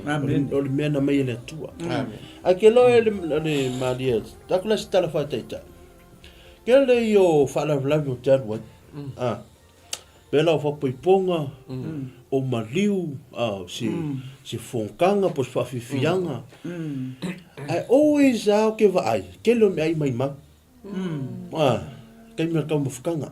Amen. O le mea na mai e le Atua. Amen. A ke loa e le, le malia, taku la se tala whaitaita. Ke le i o whaalavelave o te alu ai. Ah. Pēlā o whapoiponga, o maliu, se, se fonkanga po se whawhiwhianga. I always ao ke vaai, ke leo me ai mai mau. Ah, kei mea kau mawhakanga.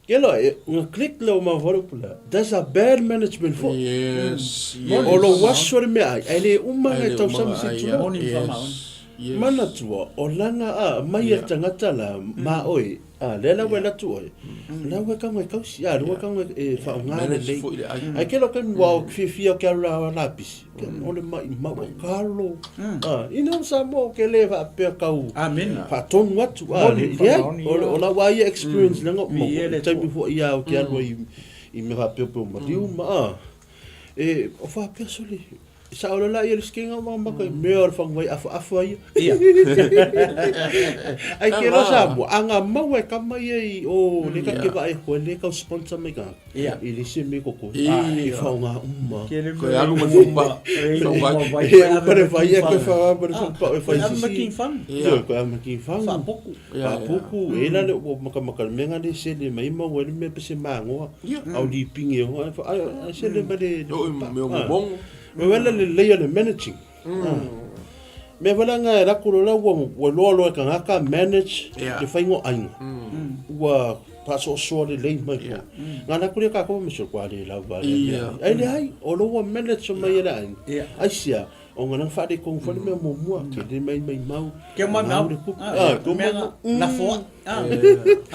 Ke loa, e, nga click leo mau whare pula. That's a bad management for. Yes, yes. O lo waso le mea ai, ai le uma ngai tausama se Ai, tula. yes, yes. Manatua, o langa a, mai e tangata la, ma oe, A, lea la ua alu atu oe, la ua kau e kausi, a, la ua kau e whaonga Manage lelei. foi le ai. Ai ke lo kaimi wao fiafia o ke alu la lapisi, ke o le mai mau o kalo. A, ina o Samoa o ke le whaapea kau Amen. whaatonu atu, a, Moni, le, leai, whamaoni, o, o la ua ia experience lenga o Mi ia le taimi tua. fo ia o ke alu i, i mea whaapea pe o maliu ma, a, e, o whaapea sole, Sao loa la ia le skinga ma maka mea o le faguvai afaafa ia. Ia. Ai ke loa Samoa, a nga maua e kama ia i o le ka ke vaai koe le kau sponsor mai ka. Ia. I le se me koko. Ia. I whaonga uma. Kele Koe alu ma whumba. Whumba. E upa le whai e koe whaonga ma le whumba e whai Koe ave ma sisi. King Fang. Ia, koe ave ma King Fang. Whaapoku. Ia, ia. Whaapoku. E la le o maka maka le menga le sele mai maua le mea pese mangoa. Ia. Au li pingi e hoa. Ai, ai sele ma le... O i mea o mongo. Me wela le lei o le managing. Mea wala nga e raku lola ua, ua loa loa e kangaka manage Yeah. le whaingo ainga. Ua paasoasoa le lei mai Yeah. ko. Ngā naku le kākou me so kwa le lava le Yeah. mea. Ai le ai, o lo ua manage mai e le ainga. Yeah. Ai sia, o ngā nang whaare kong whare mea mō mua, ke le mai mai mau. Ke mai ngau mau. le kupu. Ah, Ah, ke mea mai nga mau. na foa. Ah.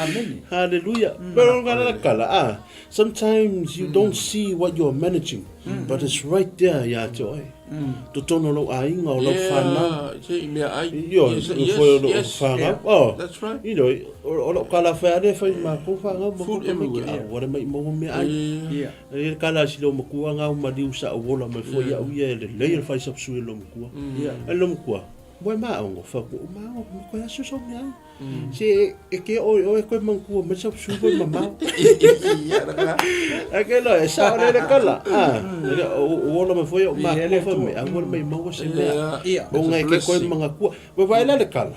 Amene. Hallelujah. Pero nga na kala, ah, sometimes you don't see what you're managing, but it's right there ia te oe. Totono lou aiga o lau whanau. Yeah, se i mea ai. Io, Yes, i yes, foi o lou yes. whangau. Oh. That's right. You know, o lou kala whea le whai mākou whangau, ma Food koutou mai ki everywhere. au, ware mai maua mea ai. Yeah. Ia. E kala si lou makua ngau maliu sa o wola mai foi au ia le lei le whai sapsui e lou makua. Ia. E lou makua, moe maongo, whaku, o maongo, me koe aso sau mea ai. Se e ke oi oi koe mangkua, mai sapsui koe mamau. Ia, raka. E ke loa, e sao le le kala. Ah, le o o wola mai foi au I makua hele wha tua. me, au wala mai maua se mea. Yeah. Ia. O It's a ngai ke koe blessing. mangakua. Wa vai la le kala.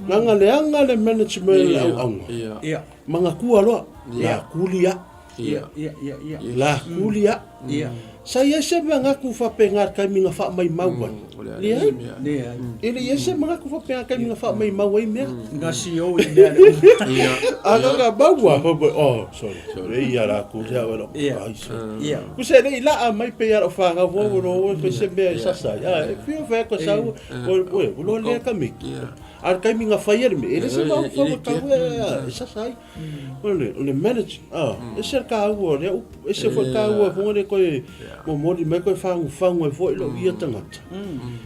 Nganga le anga le management le au aunga. Yeah. Ia. Mangakua loa. La kulia. Yeah. Ia, ia, ia. La kulia. Ia. Sa ia se mangaku wha pe ngā kai minga wha mai maua. O le Le ale ai. mea. Ne ai. E le ia se mangaku wha pe ngā kai minga wha mai maua i mea. Nga CEO i mea le. Yeah. Aga ka maua. Oh, sorry. Le ia la kulia wala. Ia. Ai, sorry. Ia. Ku se le ila a mai pe ia o whanga fua wo no pe se mea e sasa. Ia e fio fa ko sau o o lo le ka miki. Yeah. Ar kai minga whai me. E le se mau E fa le ka e sasa ai. O le o le manage. Ah, e se ka ua le e se fo ka ua fo le ko mo mo mai ko whangu whangu e fo i lo ia tangata.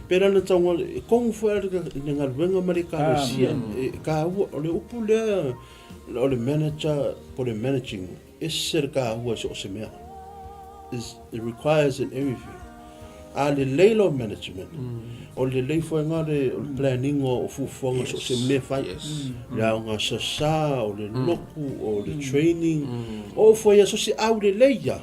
Pera na taunga e kongu fo le le ngaluenga ma le ka sia e ka ua o le upu le o le manager po le managing e se ka ua so se mea. Is it requires in everything. A le leilo management. O le lei foi ngā le o le planning o fufuanga so se mea whai. Yes. Le au ngā sasa, o le loku, o le training. O foi a so se au le lei ia.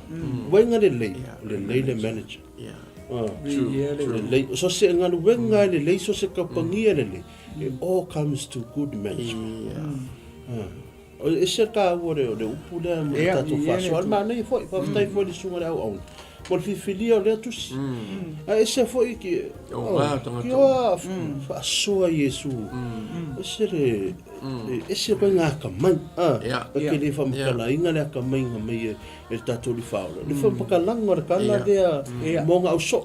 Wai ngā le lei. O le lei le manager. Yeah. Ah. True. Ia le. Le lei, so se ngā luenga le lei, so se kapangia le lei. It all comes to good management. Yeah. Ah. O e se ka ua le o le upu lea mo le Ia, tātou ia le whasoa. tu. Al mānei foi, whawhtai foi le sunga le au auna. Mo le whiwhilia o lea tusi. A e se foi ki... O ngā tangata. Ki oa whaasoa Iesu. E se le... E se koe ngā kamai. Ah, Ia. ka ke le whamakala inga le akamai ngā mai e e tātou li whaola. Le whamakalanga le kala Ia. lea Ia. mō ngā au so.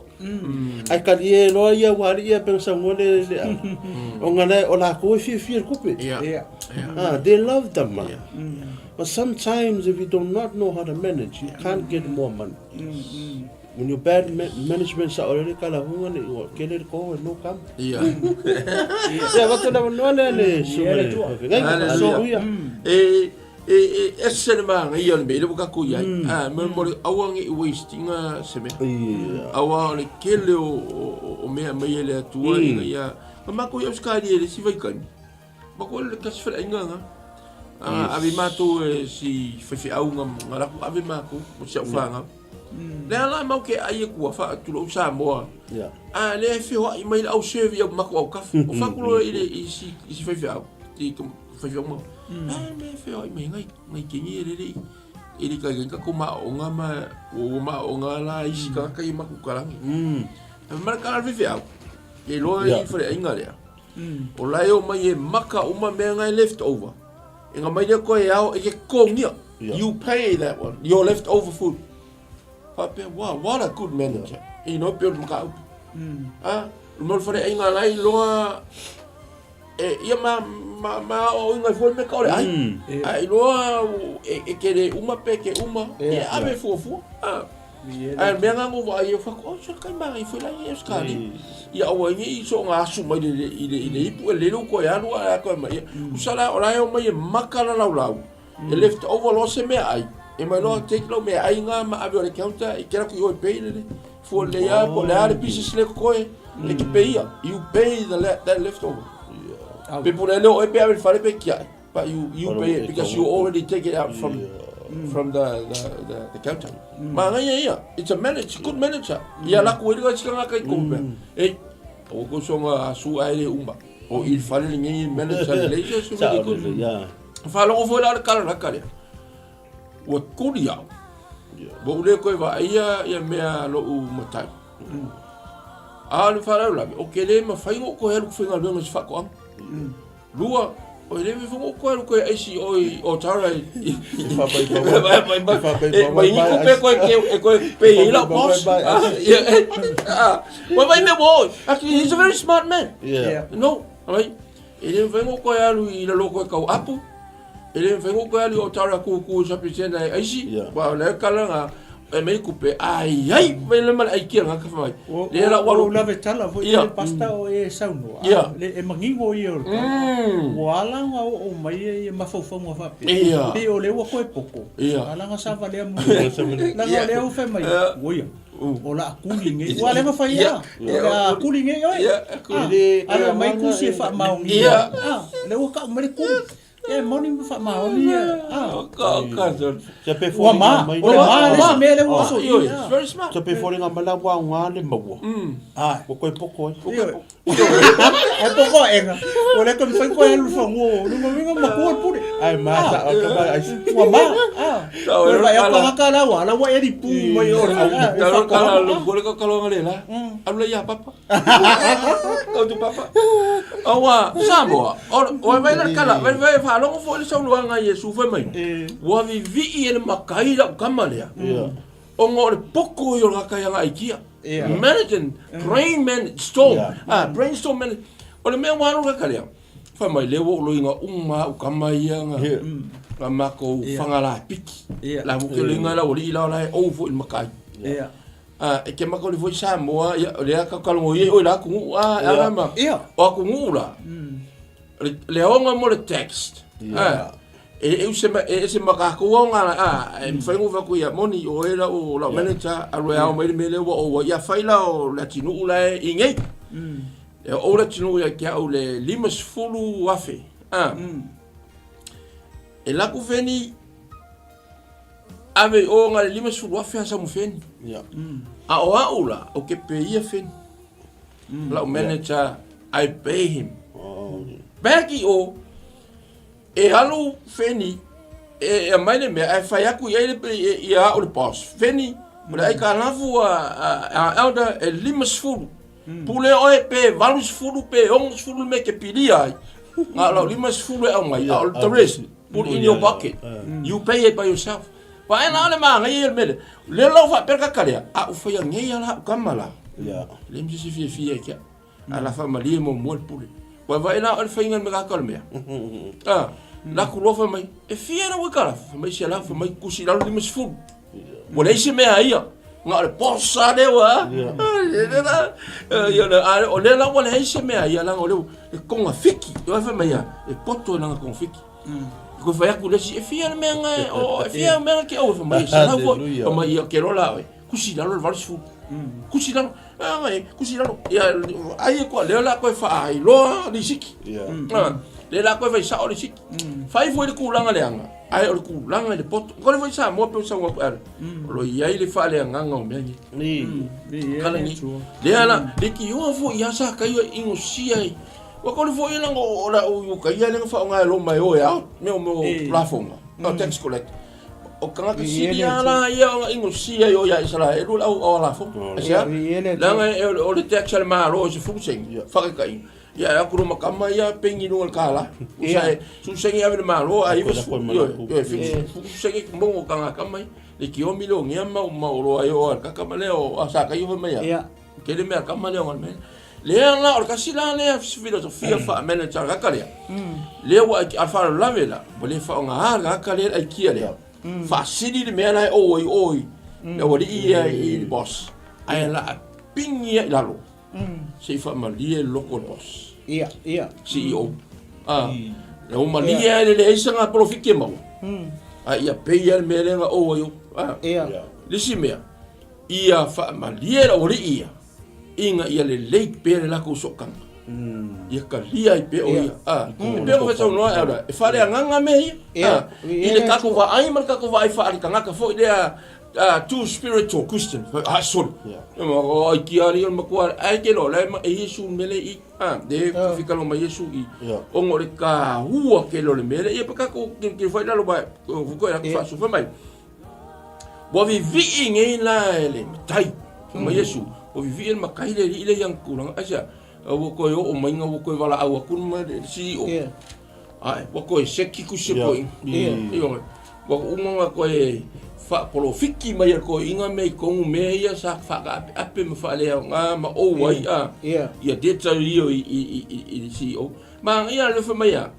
Ai kari e loa ia wari ia penga sangoa le le au. O ngā le o la koe whia whia le kupe. Yeah. Ia. Yeah. Ah, they love the money. Yeah. But sometimes if you do not know how to manage, you can't get more money. When you bad management sa orere kala hunga ni o kele ko no kam. Yeah. Ya watu la no le le su Ia le le. tua. Hallelujah. E e e e se le manga ia le mele ka ku ia. Ah, me mo le awa ngi waste nga se me. Ia. Awa o le kele o o o mea mai e le atua ina ia. Ma mako ia uskali e le si vai kani. Ma ko le kasi fala inga nga. Ah, ave mātou e si whawhi au nga nga laku ave mākou mo si au whanga. Le ala mau ke ai e kua wha atu lo Samoa. Ia. Ah, le e whiho ai mai le au serve au mako au kafe. O whakulo i le i si i si whawhi au. Ti whawhi au mau. Ah, le e whiho ai mai ngai ngai kengi e rere. E le kai ka ko ma o ngā ma o ma o ngā la i si ka kai maku karangi. A mara ka whawhi au. Ke loa i whare ainga lea. O lai o mai e maka uma mea ngai left over. E ngā mai lea koe ao e ke kongia. Yeah. You pay that one, your leftover food. Whapea, wow, what a good manager. I no pe o le makaupu. Ah, mo le whare ainga lai loa e ia ma ma ma o inga foi me ka ore ai. Ai loa e e ke le uma pe ke uma e ave fuafua. Ah. Ia le. Ai mea ngā ngova ai e whaku, oh, so kai maa i foi lai e uskali. Ia aua ingi i so ngā asu mai le, i le, i le ipu e lelo koe alu a koe mai. Usala o lai o mai e maka la lau lau. E left over lo se mea ai. E mai loa take lau mea ai ngā ma ave o le counter e kera kui oi pay le le. Fua lelei lava po o le a le pieces lea e totoe, e te pay ia. You pay the le, that leftover. Pe pule le o e pe ave i le fale pe tiai. But you, you pay it because you already take it out from, from the, the, the, the counter. Manaia ia. It's a manager, it's a good manager. Ia laku ai le gaisi kai kou pea. E, o ko songa asu ai le uma. O i le fale lenei manager lelei, it's really good. Yeah. Faalogo foi la o le kalalaka lea. Ua kuli au. Ua ou le toe vaaia ia mea a lou matai. A o le faalavelave, o ke le mafai ona ou toe alu i le faigaluega i se faatoaga. Lua, o le mafai ona ou toe alu toe aisi i o i Otara i mai ni tupe e toe e toe pay ai lau boss. Ua vai mea ua oo. Actually, he's a very smart man. Yeah. No, right? E le mafai ona ou toe alu i lalo toe tau apu. E le mafai ona toe alu i Otara kūkū i shopping centre e aisi, aua o lea tala na e mai kupe, ai ai, mai le ma le aikia nga ka fai. Le la ua lave tala foi le pasta o e saunoa. Le e manino ia o le tala. Ua ala ona oo mai ia mafaufauga faapea. Pei o lea ua toe poko. Ala ona savalea mulimuli. Leaga o lea ua fai mai, ua ia, o le a kuli nei. Ua leva fai ia. O le a kuli nei oe. Ala mai kusi e faamaonia. Lea ua tau mai le kuli. E moni ma faamaoni ia. Ua ma, o le ma le isi mea lea ua oso i i. It's very smart. Sa pe foliga mai la ua aoga le maua. Ua toe poko ai. E poko aʻega. Ua le toe mafai toe alu i le fanua o luga uiga matua le pule. Ae ma sa o ka mai ai. Ua ma. Ua vaai atu tagata la ua ala ua eli pu mai o le. Tau kala lo kole ka kala ngale la. Alu la ia papa. Kau tu papa. Aua, Samoa, o vai la kala, vai vai faalogo foi le saunoaga a Iesu fai mai. Ua vivii e le makai lau kama lea. Ona o le poko ia o le tagata e agai i kia. Managing, brain man, storm, ah, brainstorm man. O le mea ua alu le tagata lea, fai mai, lea ua ou loiga uma au kama ia na, na matou fagala piki. La ua ke loiga lau alii la o la e ou foi i le makai. A, e ke maka ole foi Samoa, ia, o lea kakalogo ia oi la atunuu, a, e ala ma, o atunuu la, le, le aoga mo le text, a, e, e use ma, e ese ma kākou aoga la, a, e mawhai ngō whaku ia, moni, o e la o lau manager, alu e ao mai le mea lea ua oua, ia whai la o le atunuu la e i nei. E o le atunuu ia ki au le 50,000, a, e laku wheni, Ave i o nga le 50,000 a samu feni. A o au la, o ke peia feni. Lau manager, I pay him. Back i o, e alu feni, e aumai le mea, ae fai atu i ai le, ia au le boss. Feni, o le aitalafu a elder e 50. Pule oe pe 80 pe 60 le mea e te pilia ai. Na o lau 50 e aumai, a o le the rest, put in your pocket. You pay it by yourself. Vaai la o le manaia ia o le mea lea. Lea la ua faapea le tagata lea, a ou faia nei lava la au tama la, leai ma se isi fiafia ia te au. Ae o le a faamalie muamua le pule. Ua vaai la o le faiga o le tagata o le mea. A, laku loa fai mai, e fia lau aitalafu? Fai mai, selau, fai mai, tusi i lalo 50. Ua leai se mea a ia. Na o le boss lava lea ua, a o lea la ua leai se mea a ia leaga o lea ua, e togafiti. Ua fai mai ia, e poto i lana togafiti. Toe fai atu le isi, e fia le mea na, e fia le mea na te au? Fai mai, e selau foi. Fai mai, ia, ke loa la oe, tusi i lalo le 80. Tusi i lalo, tusi i lalo. Ia, ai e koa, lea o le a toe faailoa lisiti. Lea o le a toe fai sao lisiti. Fai foi le tulaga leaga, ae o le tulaga i le poto. Kore foi Samoa pe sau atu ale. O lo i ai le faaleagaga o mea nei. Kala nei. Lea la, le tioa foi ia sa kai o inosia i. Ua kore foi la o la o yu kai ia le whaonga e loma e oe ao, me o mo lafonga, o tax collect. O kangaka sili a la ia o inosia i o ia Israel o lau o lafonga. Asia, langa e o le tax a le malo se fuseng, whakakai. Ia e aku roma kama ia pengi lunga le kālā. Usa e susenge ave le malo a iwa su. Ioe, ioe, fitu susenge mongo kanga kama ia. Le kiomi le ongia ma ma oloa i o a kaka ma lea o a sa kai o mai ia. Ke le mea kama lea o ngale. Lea la o le kasi la lea filosofia fa manager kaka lea. Lea ua a fa lave la, ua le fa nga ha kaka lea ai kia lea. Fa sili le mea la e o i o i. Le ua li ia i le boss. Ai la pingi ia i lalo. Se i faamalie le loko o le boss. Ia, ia. CEO. Ah, le ua malie ai le leai se polofiti e maua. A ia pay ai le mea lea na ou ai. Ah. Ia. Le isi mea, Ia faamalie le aualii ia, ina ia lelei pea le latou sootaga. Ia talia ai pea o ia. A, e pei ona faasaunoa Elder, e faaleagaga mea ia. A, i le tatou vaai ma le tatou vaai faale-tagata foi lea, too spiritual Christian. A, sole. Ai kia alii o le matua, ae te iloa o la e Iesu le mea lea i i. A, lea e fikaloo mai Iesu i i, ona o le taua tele o le mea lea. Ia pe tatou tilotilo foi i lalo, aua e toe atu faasufa mai. Ua vivii nei la e le matai. Fai mai Iesu, ua vivii e le matai le alii lea i ana tulaga. Aisea? Ua toe oo mai ua toe valaau atu le CEO. Ae, ua toe seki tusi a toeaina. Ioe. Ua uma ona toe faapolofiki mai e le toeaina mea i totonu mea ia sa faataapeape ma faaleaoga ma ou ai ia data ia i le CEO. Manaia le fai mai a,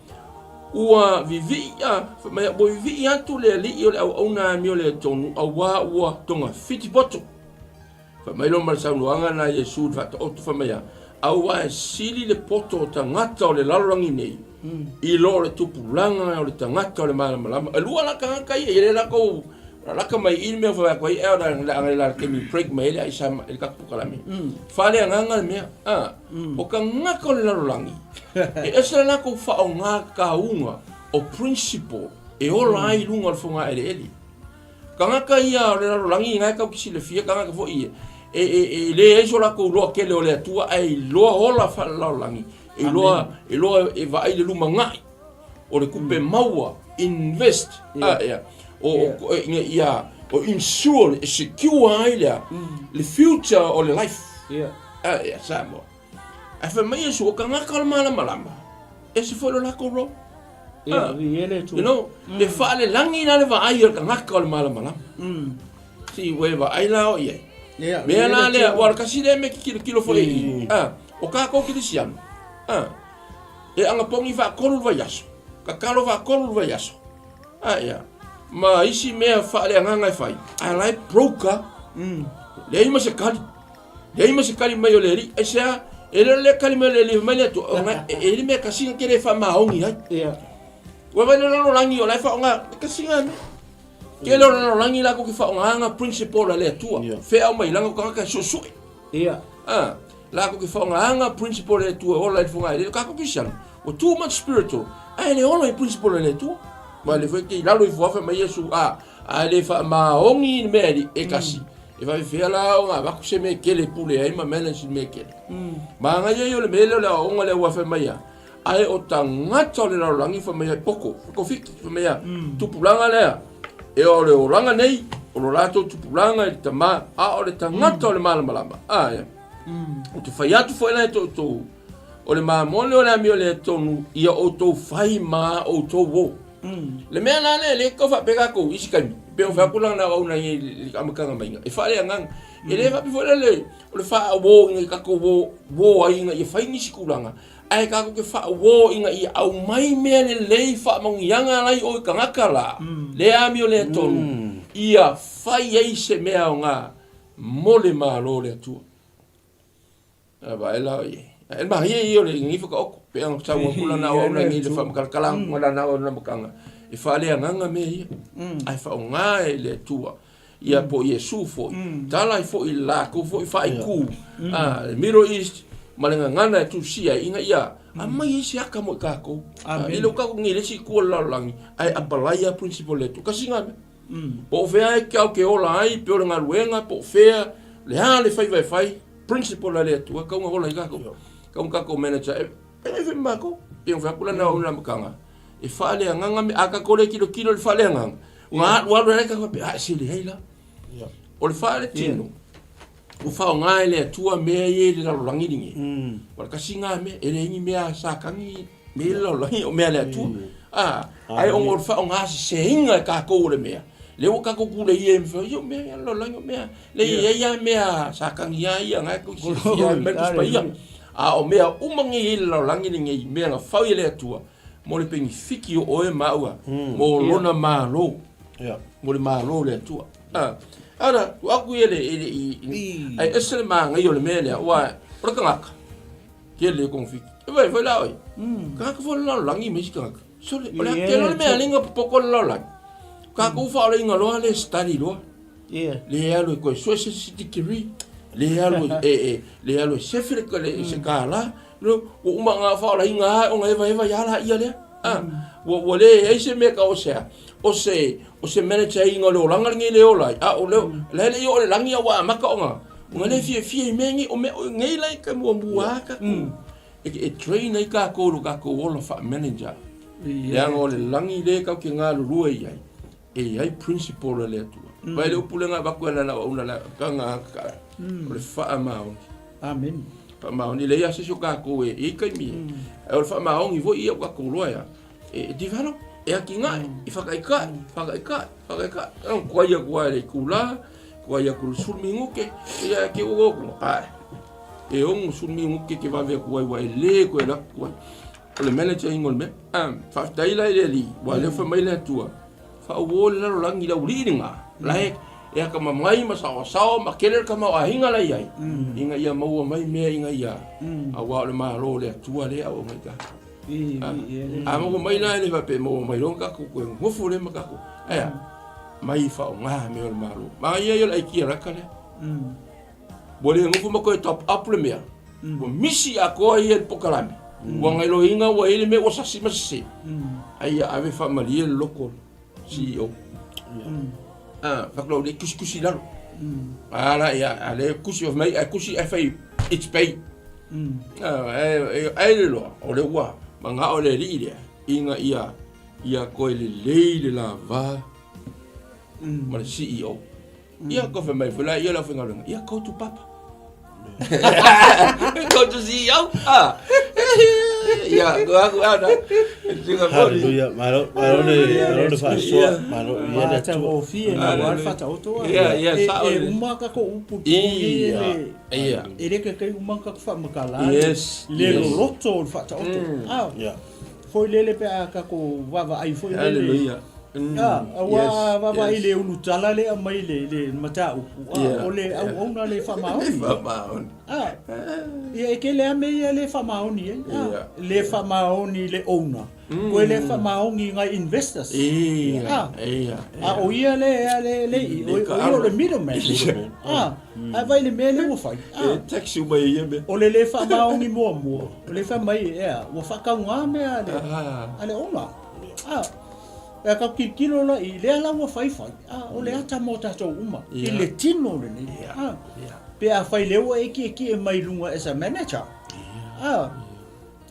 ua vivii a, fai mai ua vivii atu le alii o le auauna amio lea tonu, auā ua togafiti poto. Fai mai loa ma le saunoaga na Iesu i le faataoto, fai mai a, auā e sili le poto o tagata o le lalolagi nei, i lo le tupulaga o le tagata o le malamalama. E lua la tagata ia, e le latou laka mai i le mea fai atu ai, e ona le aga le taimi break mai ai le aisa i le tatou polokalame. Faaleagaga le mea, a. O tagata o le lalolagi, e ese le latou faaaoga kauga o principle e ola ai i luga o le fogaeleele. Tagata ia o le lalolagi na e tatou te silafia tagata foi ia, e leai so latou iloa tele o le Atua ae iloa ola faalelalolagi, iloa, iloa e vaai le lumanai o le tupe maua, invest, a, o, o, ina ia, o insure, e secure ai le, le future o le life. A, ia, Samoa. Ae fai mai Iesu, o tagata o le malamalama, ese foi lo latou role. You know, e faalelagi la le vaai o le tagata o le malamalama. Si ua e vaai la o i ai. Mea la lea, ua o le kasi lea mea ke kilokilo foi i i. O kākou kerisiano, e agapogi faatolu le vaiaso, tatalo faatolu le vaiaso. A ia, ma isi mea faaleagaga e fai, ae la e broke lava. Leai ma se kali. Leai ma se kali mai o le Alii. Aisea? E le o le kali mai o le Alii, fai mai le Atua, ona e i ai le mea tasi na te le faamaoni ai. Ua vaai le lalolagi o la e faaaoga, e tasi lena mea. Tele o le lalolagi latou te faaaogaina principle a le Atua. Feau mai lana o tagata e suesue. A, latou te faaaogaina principle a le Atua e ola ai le fogaeleele. O tatou Kerisiano, ua too much spiritual, ae le ola i principle a le Atua. Ma le foi te i lalo ifo lava fai mai Iesu, a, a le faamaoni le mea e tasi, e faafefea la ona avatu se mea tele e pule ai ma manage le mea tele. Manaia ia o le mea lea o le aoaoga lea ua fai mai a, ae o tagata o le lalolagi fai mai ai poto, kofiki, fai mai a, tupulaga lea, e o le olaga nei, o lo latou tupulaga i le tama, a o le tagata o le malamalama, a ia. Ou te fai atu foi la e toutou, o le mamole o le amio lea tonu, ia outou fai ma outou o. Le mea la lea, lea tau faapea tatou i isi taimi, pei ona fai atu la na auauna i le amataga maiga, e faaleagaga. E le faapea foi la le, o le faauo ina ia tatou uo, uo ai ina ia fai nisi tulaga, ae tatou te faauo ina ia aumai mea lelei faamanuiaga la i o i tagata la, le amio lea tonu, ia fai ai se mea aoga mo le Malo o le Atua. A vaai la i ai. E mahi ia o le ngi whakaoko. Pe anga sau aku la na au na ngi le whamakala aku la na au na makanga. E whale anganga me ia. Ai wha o ngā e le Atua. Ia po Iesu foi. Tala i foi la ko foi wha i ku. A, le Middle East, ma le ngangana e tusia inga ia. A mai e se aka mo i kākou. I le ukako ngi le si kua le lalolagi. Ai apalai a principle le Atua. Kasi ngā mea. Po o fea e au ke ola ai, pe o le galuega, po o fea, le a le faiva e fai, principle a le Atua, kau nga ola i kākou. Kau nga kākou manager, e, e fai ma mākou. Pe o fea kula na o na makanga. E faaleagaga me, a kākou le kilokilo le faaleagaga. Nga alu alu e ka pe, a se le hei la. O le faale tino, ua faaaoga e le Atua mea ia i le lalolagi lenei. O le kasi ngā mea, e leai ni mea sakangi me i le lalolagi, o mea a le Atua. A, ae ona o le faaaoga seseina e tatou o le mea, lea ua tatou tuleia ai ma fai, o mea ia le lalolagi, o mea, le i ai lava mea sakangi lava ia, na e tou silafia ai mea Tusi Paia. A o mea uma nei e i ai i le lalolagi lenei, mea na fau e le Atua, mo le penefiti o oe ma au, mo lona Malo, mo le Malo o le Atua. Ara, tuu atu ia le, i, i, ai ese le manaia o le mea lea, aua o le tagata, tele e kogafiti. E vaai foi la oe, tagata foi o le lalolagi ma isi tagata. Sole, o le a tele o le mea alinga popoko o le lalolagi. Tatou faaoleina loa le study loa. Le alu e toe sue se isi degree, le alu e, e, le alu e sefe le, le, se kālā. No, ua uma ngā whaolahinga a o ngā ewa ewa i ala ia lea. Ah, ua, ua le ai se mea ka o sea, o se, o se manager i ngā leo langa ngi leo lai. A, o leo, le hele i o le langi a ua amaka o ngā. O ngā le fia fia i mea ngi, o mea, o ngei lai ka mua mua ka. E, e train ai kākou lo kākou ola wha manager. Leaga o le lagi le kau ke galulue i ai. E i ai principle a le Atua. Vai le upu lea avatu e lana auauna la tanga ka. O le faamaoni. Amen. Faamaoni le ia se o kākou e i kaimi. E o le faamaoni foi ia o kākou loa ia. E develop, e atigae, e whakaikai, whakaikai, whakaikai. Au kua ia kua le kula, kua ia kulu sulminguke, ia ke o o ai. E ongo sulminguke ke vave kua iwa e le koe la kua. O le manager ingo le mea. Faafetai la i le Alii, ua alefa mai le Atua, faauo le lalolagi i le aualii lena, la e, e akamamai ma saoasao ma tele le tamaoaiga la e i ai, ina ia maua mai mea ina ia, aua o le Malo o le Atua lea e auauna i tatou. A maua mai la e le faapea e maua mai loa tatou toe nonofo lea ma tatou, ae a? Mai faaaoga mea o le Malo. Manaia ia o le aikia lata lea. Ua le nofo ma toe top up le mea. Ua misi atoa ia le pokalame. Ua gailoina ua i ai le mea ua sasi ma sese. Ai ia ave faamalie le loto o le CEO. Ah, fakulau le tusitusi i lalo. A la ia, a le tusi of mai, a tusi ai fai it's paid. Ah, ai ai le loa, o le ua manao le alii lea ina ia ia toe lelei le lava ma le CEO. Ia, ko fai mai foi la ia le aufaigaluega, ia go to papa. Go to CEO. Ah. Ia, ko aku ana. Tinga mori. Hallelujah. Malo, malo le, malo le faasoa. Malo ia le Atua. Matagofie na ua le faataoto a. Ia, ia, E- sao E le. uma ka ko upu Ia, ia. E le ke kai uma ka whamakala. Yes, Le yes. loloto o le faataoto. Ah, Yeah. foi lele pe a ka ko vava ai foi lele. Hallelujah. Ah, aua Yes, vaavaai yes. le ulutala lea mai le le mataupu. Ah, Yeah, o le yeah. auauna le faamaoni. Faamaoni. Ah, ia e tele lava mea ia e le faamaoni ai. Ah, Yeah. le faamaoni i le owner, koe le faamaoni i nai investors. Ia, Ah, ia, a o ia le a le le i, o Le o ia o kaalo. le middleman. Ah, ae vaai i le mea lea ua fai. Ah, E tax uma i ia mea. o le le faamaoni muamua, o le fai mai ea, ua faatauga mea a le Ah. a le owner. Ah, E ka tilotilo la i lea la ua faifai, a o le ata mo tatou uma i le tino lenei. A pe a fai lea ua e kiekie mai luga as a manager. A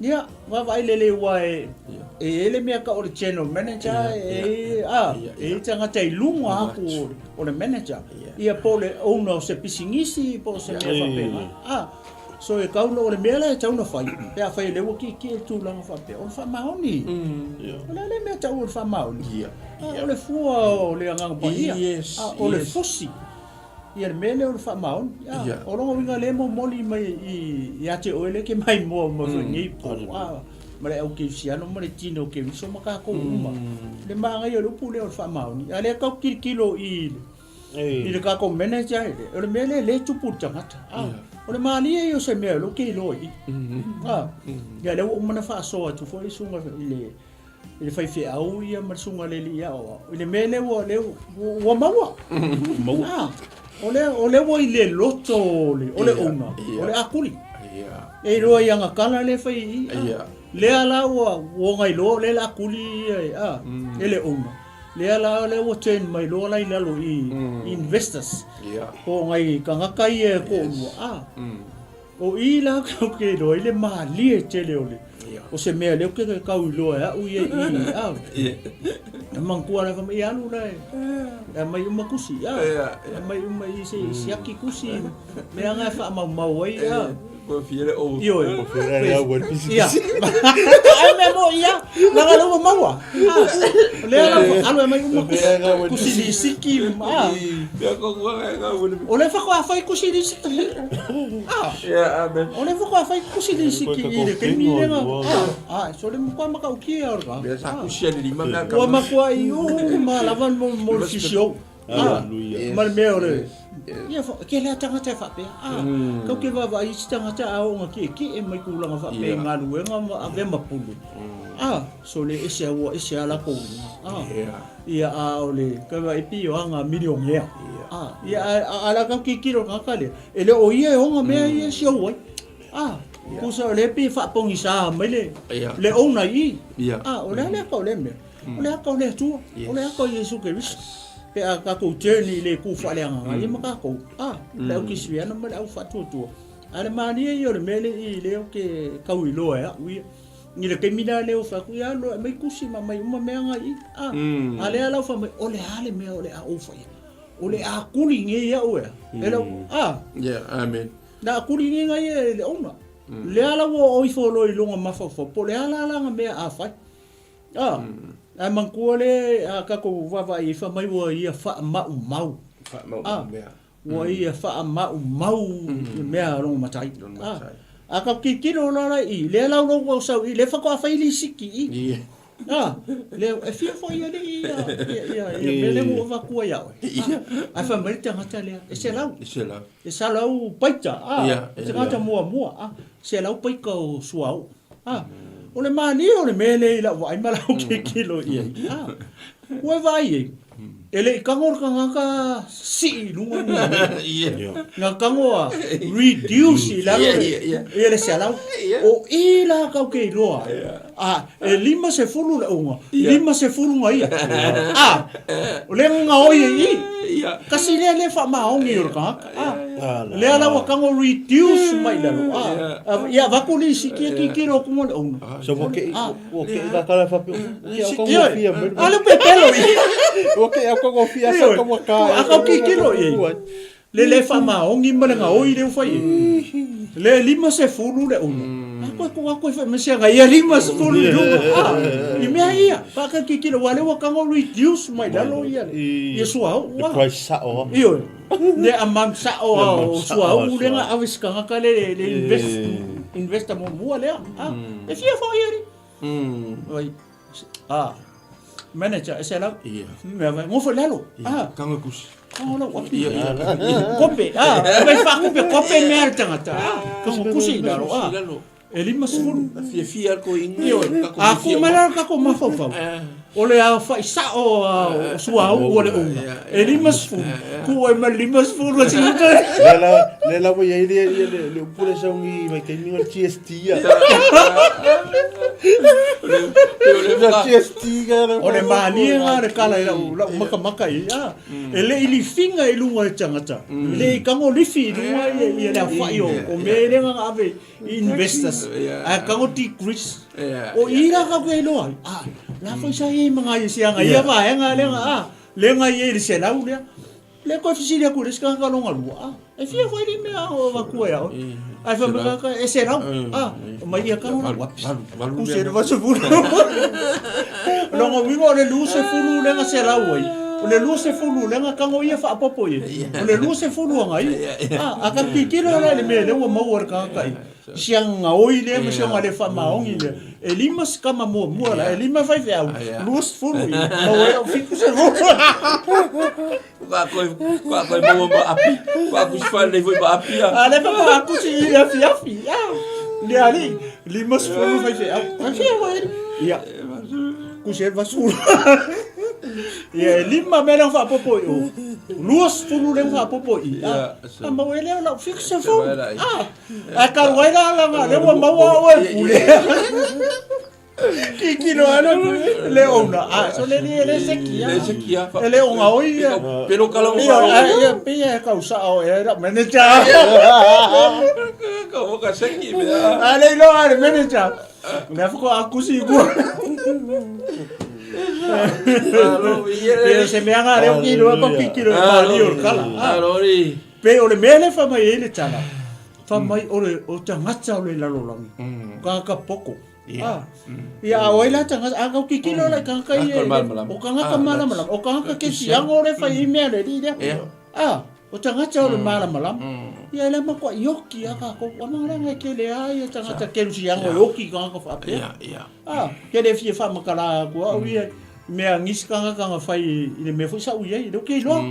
ia vaavaai lelei ua e e i ai le mea ka o le general manager e a e i tagata i luga atu o o le manager. Ia po o le owner o se pisinisi po o se mea faapena. A So e kau o le mea la e tau na fai, pe a fai e le ua kiekie i le tulaga faapea, o le faamaoni. O le a le mea tau o le faamaoni? A, o le fua o le Agaga Paia. A, o le fusi. Ia le mea lea o le faamaoni. A, o lona uiga lea e momoli mai ia te oe lea e te maimoa mai foi nei po, a, ma le au kerisiano ma le tino keriso ma tatou uma. Le manaia o le upu lea o le faamaoni. A lea tau tilotilo i le i le tatou manager e o le mea lea le tupu i le tagata a o le malie ia o se mea o lea ou te iloa i i a ia lea ua uma ona faasoa atu foi le susuga i le i le faifeau ia ma le susuga i le alii aoao i le mea lea ua lea ua maua a o lea o lea ua i le loto o le o le owner o le akuli e iloa i ana tala lea e fai i i a lea la ua ua ona iloa o lea o le a tuli ia a e le owner Lea la lea ua turn mai loa la i lalo i investors. Po o nai tagata ia e toalua. Ah. O i la ou te iloa ai le malie tele o le o se mea lea ou te tau iloa e au ia i i. Ah. E manatua la fai mai, ia alu la e aumai uma tusi. Ah. Aumai uma i se siaki tusi mea na e faamaumau ai. Ah. Kua fia le o. Ioe. Kua fia le au e pisi Ia. Ai mea mo ia. Langa le ua maua. Ah, lea la alu e mai uma kusi, kusi lisiki. Ah. Ia ko kua ngai ngā ua le. O le whakoa whai kusi lisiki. Ah. Ia, amen. O le whakoa whai kusi lisiki i le taimi lenga. Ah, ah, so le mukua maka uki e ora. Mea sa kusi ane lima mea Ua makua i o ma lava mo mo le sisi ou. Ah, Hallelujah. ma le mea o le. Ia fa, ke lea tagata e faapea. A, kau ke vaavaai isi tagata a oo ina tietie mai tulaga faapea i galuega ma avea ma pule. A, sole ese a ua ese a latou uiga. A, ia a o le, kau vaai pei o aga milionea. A, ia a, a, a la kau tilotilo i le tagata lea, e le o ia e ona mea ia e siou ai. A, tusa o lea e pei e faapogisa mai le, le owner i i. A, o le a le aka o lea mea? O le aka o le Atua, o le aka o Iesu Keriso. Pe a tatou journey i le itu faaleagaga ia ma tatou, a, le au Kisiano ma le au faatuatua. A o le malie ia o le mea lea i lea ou te tau iloa e au ia. I le taimi la lea ou fai atu, ia alu e aumai tusi ma aumai uma mea na i i. A, a lea la ua fai mai, o le a le mea o le a ou faia? O le a tuli nei au ea? E le, a. Yeah, amen. Na a tuli nei nai e le owner. Lea la ua oo ifo loa i luga mafaufau, po o le a la lana mea a fai. A, ae manatua le a tatou vaavaai ai fai mai ua ia faamaumau. Faamaumau mea. Ua ia faamaumau i mea a lona matai. A, a tatou tilotilo la la i i, lea la ua ou sau i i, lea faatoa fai lisiti i i. A, lea, e fia foi alii ia, ia, ia, ia mea lea ua ou avatua ia oe. A, ae fai mai le tagata lea, e $100. E $100. E $100 paita, a, tagata muamua, a, $100 paita o suauu. A, o le malie o le mea lea i lau vaai ma lau tilotilo i ai. A, ua e vaai ai, e le i tago le tagata sii i luga ni mea. Na tago a reduce i lalo ia le $100. O i la kau ke iloa ai. A, e 50 le uga, 50 na ia. A, o lea na gaoi ai i i. Kasi lea le faamaoni o le tagata. A, lea la ua tago reduce mai i lalo. A, ia avatu lisiti e tilotilo atu mo le owner. So ua kei, ua kei la kala faapea, ua kei au kaugofie mai. A le pepelo i. Ua kei au kaugofie asa ka ua ka. A kau tilotilo i ai. Le le faamaoni ma le gaoi lea ua fai ai. Le 50 le owner. A koe ko a koe fai mai se aga ia 50 i luga. A, i mea ia, pa ka tilotilo aua lea ua tago reduce mai lalo ia le ia suauu. Le price sao. Ioe. Le amount sao o suauu lea na ave i se tagata le le invest investor muamua lea. A, e fia foi alii. Oi. A, manager e $100. Ia. Mea vai, nofo i lalo. A. Tago kusi. Tago lau api. Ia, ia. Kope, a, vai faakupe kope mea a le tagata. A, tago kusi i lalo. A. E 50. A fiafia lava toeaiina. Ioe. A ku mai la le tatou mafaufau, o le aofai sao o suauu o le uma, e 50, tuu ai ma le 50 a sina toe. Lea la, lea la ua i ai le, le, le upu lea sau i vaitaimi o le GST ia. Le GST ka O le malie lena o le kala i lau, lau makamaka i ai. A, e le i lifiga i luga i tagata, e le i tago lifi i luga ia le aofai o mea lea na ave i investors ae tago decrease o i la kau ke iloa ai a la foi sa iai ma ngai se anga ia vaega lea a le ngai ai le $100 lea le koe fesili atu i le isi tagata longa lua a e fia foi li mea o avatua ia oe ae fai mai tagata e $100 a mai ia tago lau api kuse le 80 longa uiga o le 20 lea na $100 ai o le 20 lea na tago ia faapopo i ai o le 20 aga ia a ka tilotilo la i le mea lea ua maua e le tagata i si aga gaoi lea ma si aga le faamaoni lea e lima se tama muamua la e lima faifeau 20 ia maua ai lau 70. Ua koe, ua koe maua ma api. Ua kusi whanei foi ma api a. A le pa pa kusi i le afiafi. A le ali 50 faifeau. Ai fia foi. Ia. Kusi e 80. Ia e lima mea lea faapopo i o. 20 lea faapopo i. A a maua e lea o lau 70. A a talu ai la langa lea ua maua au e pule. Kikilo ana le ona. A so le le le sekia. Le sekia. E le o ngaoi ia. Pelo kala o Ia pe e kau sa o e ra manager. Ka o ka seki me. A le ilo a le manager. Le afoko a kusi ku. Ia se mea ngā reo ki roa pa kikilo e pāli o le kala. Arori. Pe o le mea le wha mai e le tala. Wha mai o le o tangata o le lalolagi. Ka poko. Ah. Ia a oi la tangata a kau kikilo la kangaka i o kangaka malamalama o kangaka ke sianga o le whai i mea le li lea. Ah, o tangata o le malamalama. Ia le ma koa ioki a ka ko wa manga ke le a ia tangata ke sianga o oki kangaka whaapea. Ia, ia. Ah, ke le fia whamakala ko au ia. Mea ngisi tagata na fai i le mea foi sa ou i ai, lea ou te iloa.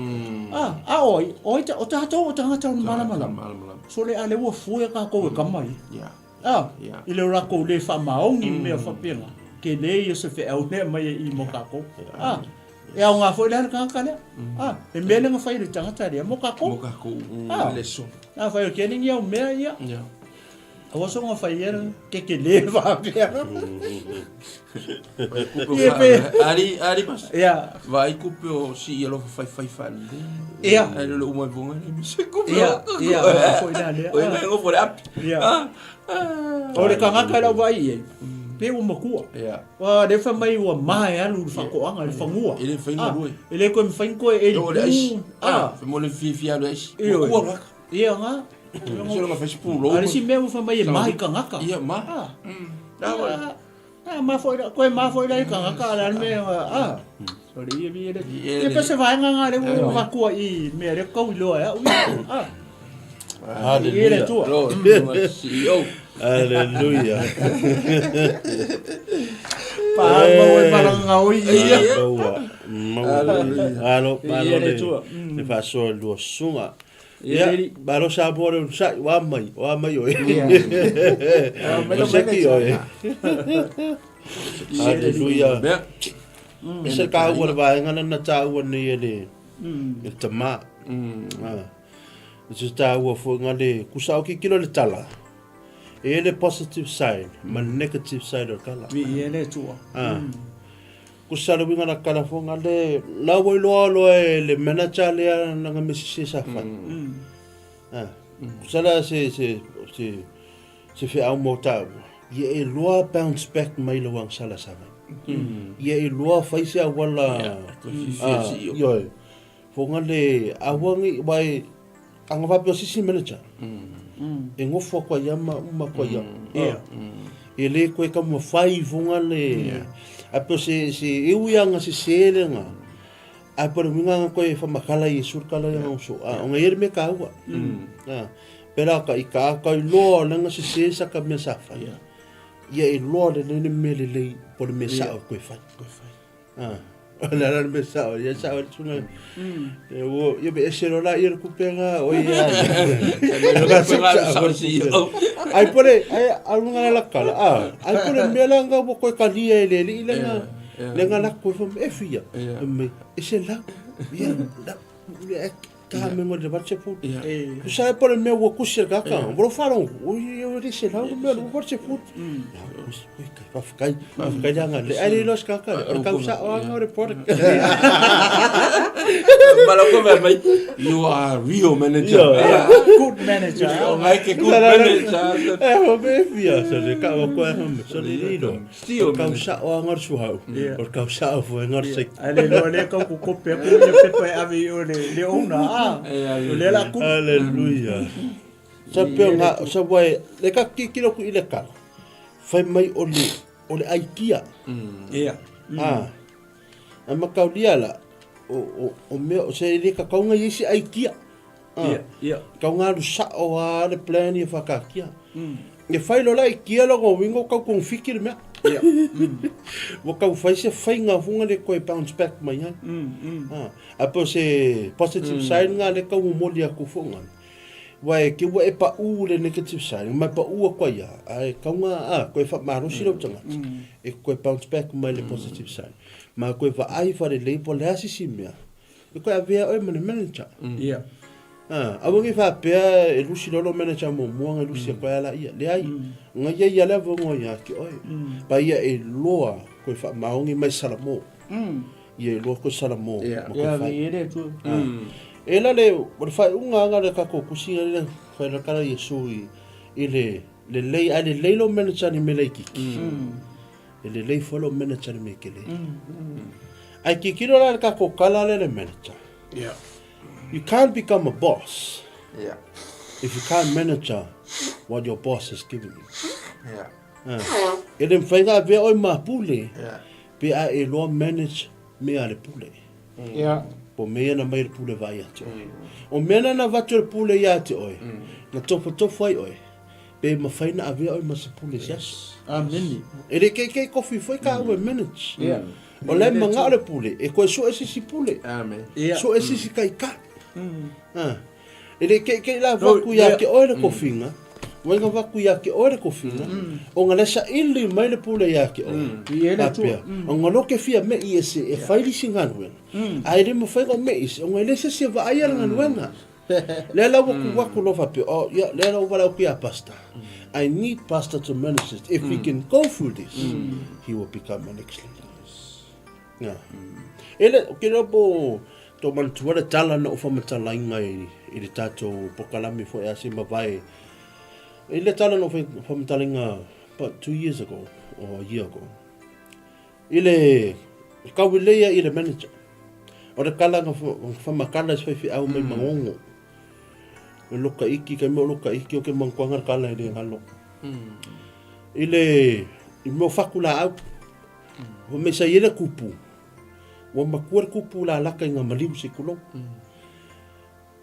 A, a o ai, o ai, o tatou o tagata o le malamalama. Sole a lea ua fue tatou e tama ia. A, i le latou le faamaoni ma mea faapena, tele ia se feau lea aumai ai i i mo tatou. A, e aoga foi la le tagata lea. A, le mea lea na fai e le tagata lea mo tatou. Mo tatou, A, afai o tele ni au mea ia. Aua soona fai ia kekele faapea. Ia pe ali ali mas. Ia. Vai kupe o si ia lofa fai fai fale. Ia. Ai le uma vonga le mise kupe. Ia, ia, foi la lea. O ia ngo fo le api. Ia. O le tagata lau vaai i ai, pe ua matua. Ia. Ua le fai mai ua ma e alu i le faatoaga, i le fanua. E le mafai ona galue. E le toe mafai ona toe e O le aisi. Ah. Fai mo le fiafia alu aisi. Ioe. Matua laka. Ia nga. Se longa fai se pulou. A le isi mea ua fai mai e ma i tagata. Ia ma. Ah. La wa. Ah, ma foi la, koe ma foi la i tagata, a le a le mea, ah. Sole ia mi ele. Ia Ia le- pe se vaega nga le ua vatua i mea le kau i loa e au ia. Ah. Ia le Hallelujah. tua. Lo, CEO. Hallelujah. Pa mau e malanga oi ia. Maua. Maua. Alo, Ia malo le le, tua. le faasoa i lua susuga. Ia Ia, le- malo Samoa le onosai, ua mai, ua mai oe. Ia. mai O lo seki manager. oe. Hallelujah. Mea. E se kāua le vaega lena tāua nei e le, e le tamā. Ah. E se tāua foi ngā le, kusa o kikilo le tala. E le positive side, ma le negative side o le kala. Mi ia le tua. Ah. Kusa le winga la kala fo ngā le, la ua iloa loa e le manager lea na ngā mesi se sa whai. Ah. Kusa la se, se, se, se wheau mō tāua. Ia e loa bounce back mai le wang sala sa mai. Ia e loa whai se awala. Koe fiafia Ah, CEO. ioe. Fonga le awangi wai anga faapea o sisi manager. E gofo atu ai ia ma uma atu ai ia. Ia. E le koe taumafai fonga le ae pei o se se e ui lava ina sese le aga ae pei o le uiga aga koe faamatala Iesu le tala lea uso a ona e i ai le mea taua. A pela ka i ka ka iloa o le aga sese sa ka mea sa fai. Ia e iloa lelei le mea lelei po o le mea sao e koe fai. Ah, o le ala le mea sao, ia sao le tuna. E ua, ia pe ese loa la ia le kupenga, o ia. Sao CEO. Ai pole, ai alunga la kala, ah, ai pole mea la nga ua koe kalia e le alii le nga, le nga la koe fam e fia. Me, ese la, ia, la, e ka me ngo le vatse pu. E. Sa e pole mea ua kusi le kaka, ua whalongo, o ia o le se lau mea ua vatse pu. Ya, kusi, ui, kai, whawhakai, whawhakai le anga, le ai le iloa se kaka, o le kausa o anga o le product. Mala ko mea mai, you are real manager. Good manager. O ngai ke good manager. E ho me fia, sa le ka o koe hama, sa le lilo. Steel O kausa o anga o le suhau, o le kausa o fue anga o le seki. Ai le loa lea kau kukope aku ia pepa e ave i o le, le owner, ah. O lea la ku. Hallelujah. Sa peo ngā, sa wai, le ka kikilo ku i le kala, whai mai o le, o le aikia. Ia. Ah. A makaulia la, o, o, o mea, o se le ka kaunga i isi aikia. Ah. Ia, ia. Kaunga alu sao a le plan ia whakakia. E whai lola i kia logo wingo kau kong fiki le mea. Ia. Ua kau whai se whainga funga le koe bounce back mai ai. Ah, a po se positive side nga le kau momoli aku funga. Wai ke ua e pa u le negative side, mai pa u a koe ia, ai kaunga a koe wha marosi rau tangata. E koe bounce back mai le positive side. Ma koe wha ai whare lei po le asisi mea. E koe avea oe ma le manager. Ia. Ah, awa ngi whapea e lusi lolo manager mo mua ngai lusi a koe ala ia. Le ai, ngai ia ia le avongo ia ki oe. Pa ia e loa koe wha maongi mai salamo. Ia e loa koe salamo. Ia. ma koe Ia, whai. vi e le tua. E la le, o le whai unga anga le kako kusinga le whai la kala Iesu i, i le, le lei, ai le lei lo manager ni me lei kiki. E le lei fo lo manager ni me kele. Ai kikiro la le kako kala le le manager. Yeah. You can't become a boss Yeah. if you can't manage what your boss has given you. Yeah. Ah. E le mwhainga avea oi mā pule, Yeah. pe a e loa manage mea le pule. Ia. Po mea na mai le pule vai ia te oe. O mea na na vatu le pule ia te oe, na tofo tofo ai oe, pe mawhai na avea oe ma se pule se aso. Ameni. E le kei kei kofi foi ka ue manage. Ia. O le manga o le pule, e koe sue sisi pule. Amen. Sue sisi taitai. Ah. E le keikei la vaku ia ke oe le kofinga, wai nga vaku ia ke oe le kofinga, o nga le saili mai le pule ia ke oe. Faapea, o nga loke fia me i ese e fai lisi galuega, ae le mafai ona me i ese, ona e le se isi e vaaia le galuega. Lea la ua ku aku loa faapea, oh ia, lea la ua valaau atu ia Pastor. I need Pastor to manage this. If he can go through this, he will become my next leader. Ia. E le, ke iloa po o tō manatua le tala na ou whamatalainga i, i le tātou pokalame foi a se mavae. I le tala na ou whamatalainga about 2 years ago or a year ago. I le kauileia i le manager. O le kala nga whamakala se whaiwhiau mai mangongo. O loka iki, kai mea o loka iki o ke mankuanga le kala i le ngalo. I le, i mea o whaku la au. Ua mea sa i le kupu. Ua makua le kupu la laka i ngā maliu se kulou.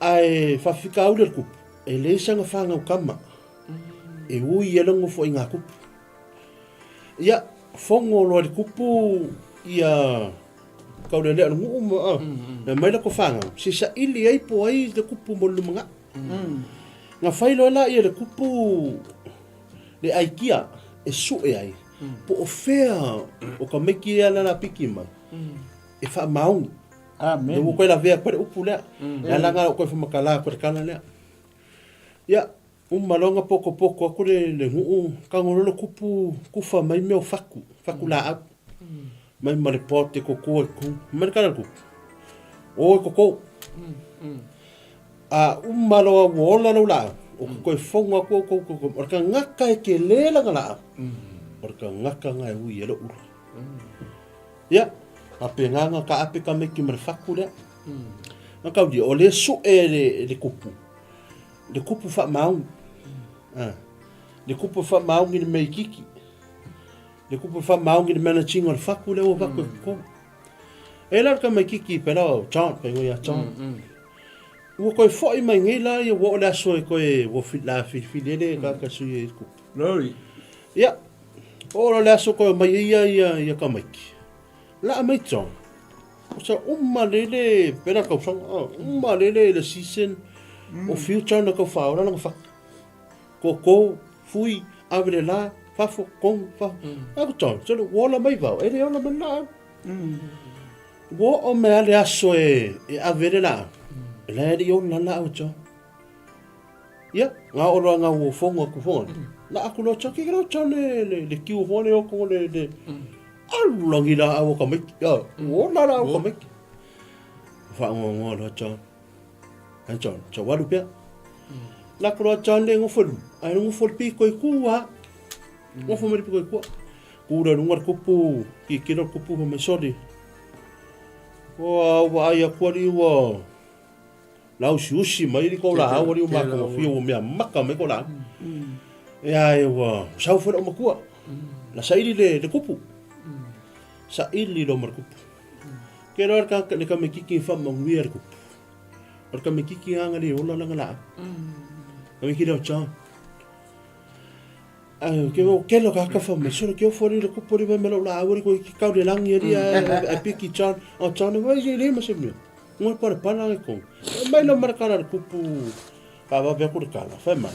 Ae whawhikaure le kupu. E le sanga whangau kama. E ui e longo fo i ngā kupu. Ia, fongo loa le kupu ia kaulelea o le nguu ma a. Na mai la ko whangau. Se sa ili ai po ai le kupu mo le lumanga. Nga whai loa la ia le kupu le aikia e sue ai. Po o fea o ka maiki ea la piki mai. E whaamaungi. Amen. Le ua koe lavea koe le upu lea. Le ala nga o koe whamakala koe le kala lea. Ia, uma loa nga pokopoko aku le, le nguu, kangolo le kupu kufa mai mea o faku, faku laau. Mai ma le pot e koko e ku. Mai le kala le kupu. O e koko. A uma loa ua ola lou laau, o ke koe fogo aku au kou kou, o le kagaka e kele lana laau, o le kagaka nga e ui e lou ula. Ia, faapena nga ka ape ka maiki ma le faku lea. Na kau dia, o le sue le, le kupu, le kupu faamaoni. Ah, le kupu faamaoni le mea itiiti. Le kupu faamaoni le managing o le faku lea ua vaku e koko. E la le tamaititi pela o John, pe ingoa ia John. Ua koe fo'i mai nei la ia ua oo le aso e koe ua fi, la filifili ai le kaka sui e kupu. Glory. Ia, oo loa le aso koe omai ai ia ia ia tamaiti. Laa mai John. O sa uma le le pela tausaga, ah, uma le le le season o fiu John na tau whaora langa whaka. Koko, fui, ave le la, fafo, kong, fafo. Aku John, so le ua ola mai vao, e le ola mai la. Ua oo mai lava le aso e ave ai le laau, e la e le i ola le laau John. Ia, nga oo loa nga ua fogo atu fogo atu. La aku loa John, keke loa John le, le, le kiu fogo le oko le, le, alu langi laau o tamaiti. Ia, ua ola laau o tamaiti. Whaangoangoa loa John. Ai John, sa walu pea. La aku loa John le ngofo lu. Ai ngofo le piko i kua. Ngofo mai le piko i kua. Kura lunga le kupu, ki kilo le kupu mai soli. Ua ua ai aku ali ua la usi usi mai li ko la au ali ua mako fia ua mea maka mai ko la. E ai ua sau fo le makua. La saili le le kupu. Saili lo mar kupu. Ke loa le ka le ka me kiki fa manguia le kupu. O le ka me kiki anga le ola langa la. Ka me kiki leo cha. Ai, ke o kelo ka ka fa mai solo ke o fori le kupu ri mai me la au ri ko ki kau le langi ri ai ai piki chan o chan vai je le ma se mea ngoi pare pala e ko mai lo mara kala le kupu ka va be ku le kala fa mai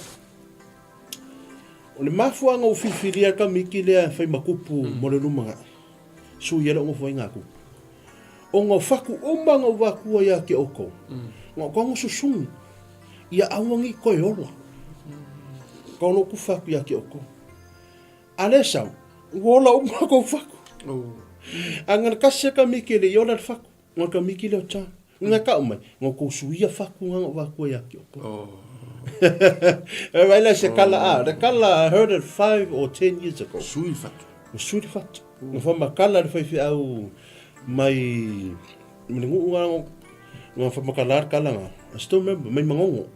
o le mafuanga o filfilia ka miki lea fai ma kupu mo le luma sui e lo ngofo ai ngā kupu o ngā whaku uma ngā wakua ia ke oko ngā kongo susungi Ia auangi koe ola. Ka ono ku whaku ia ki oko. A le sau, ua ola uma kou whaku. A ngana kasi ka miki le i ola le whaku. Ngana ka miki le o cha. Nga ka umai, nga kou suia whaku nga ngā wakua ia ki oko. E vai la se kala a, le kala I heard it 5 or 10 years ago. Sui whatu. Sui le whatu. Nga whama kala le whaiwhi au mai Ma le nguu nga nga whamakala kala nga. I still remember, mai mangongo.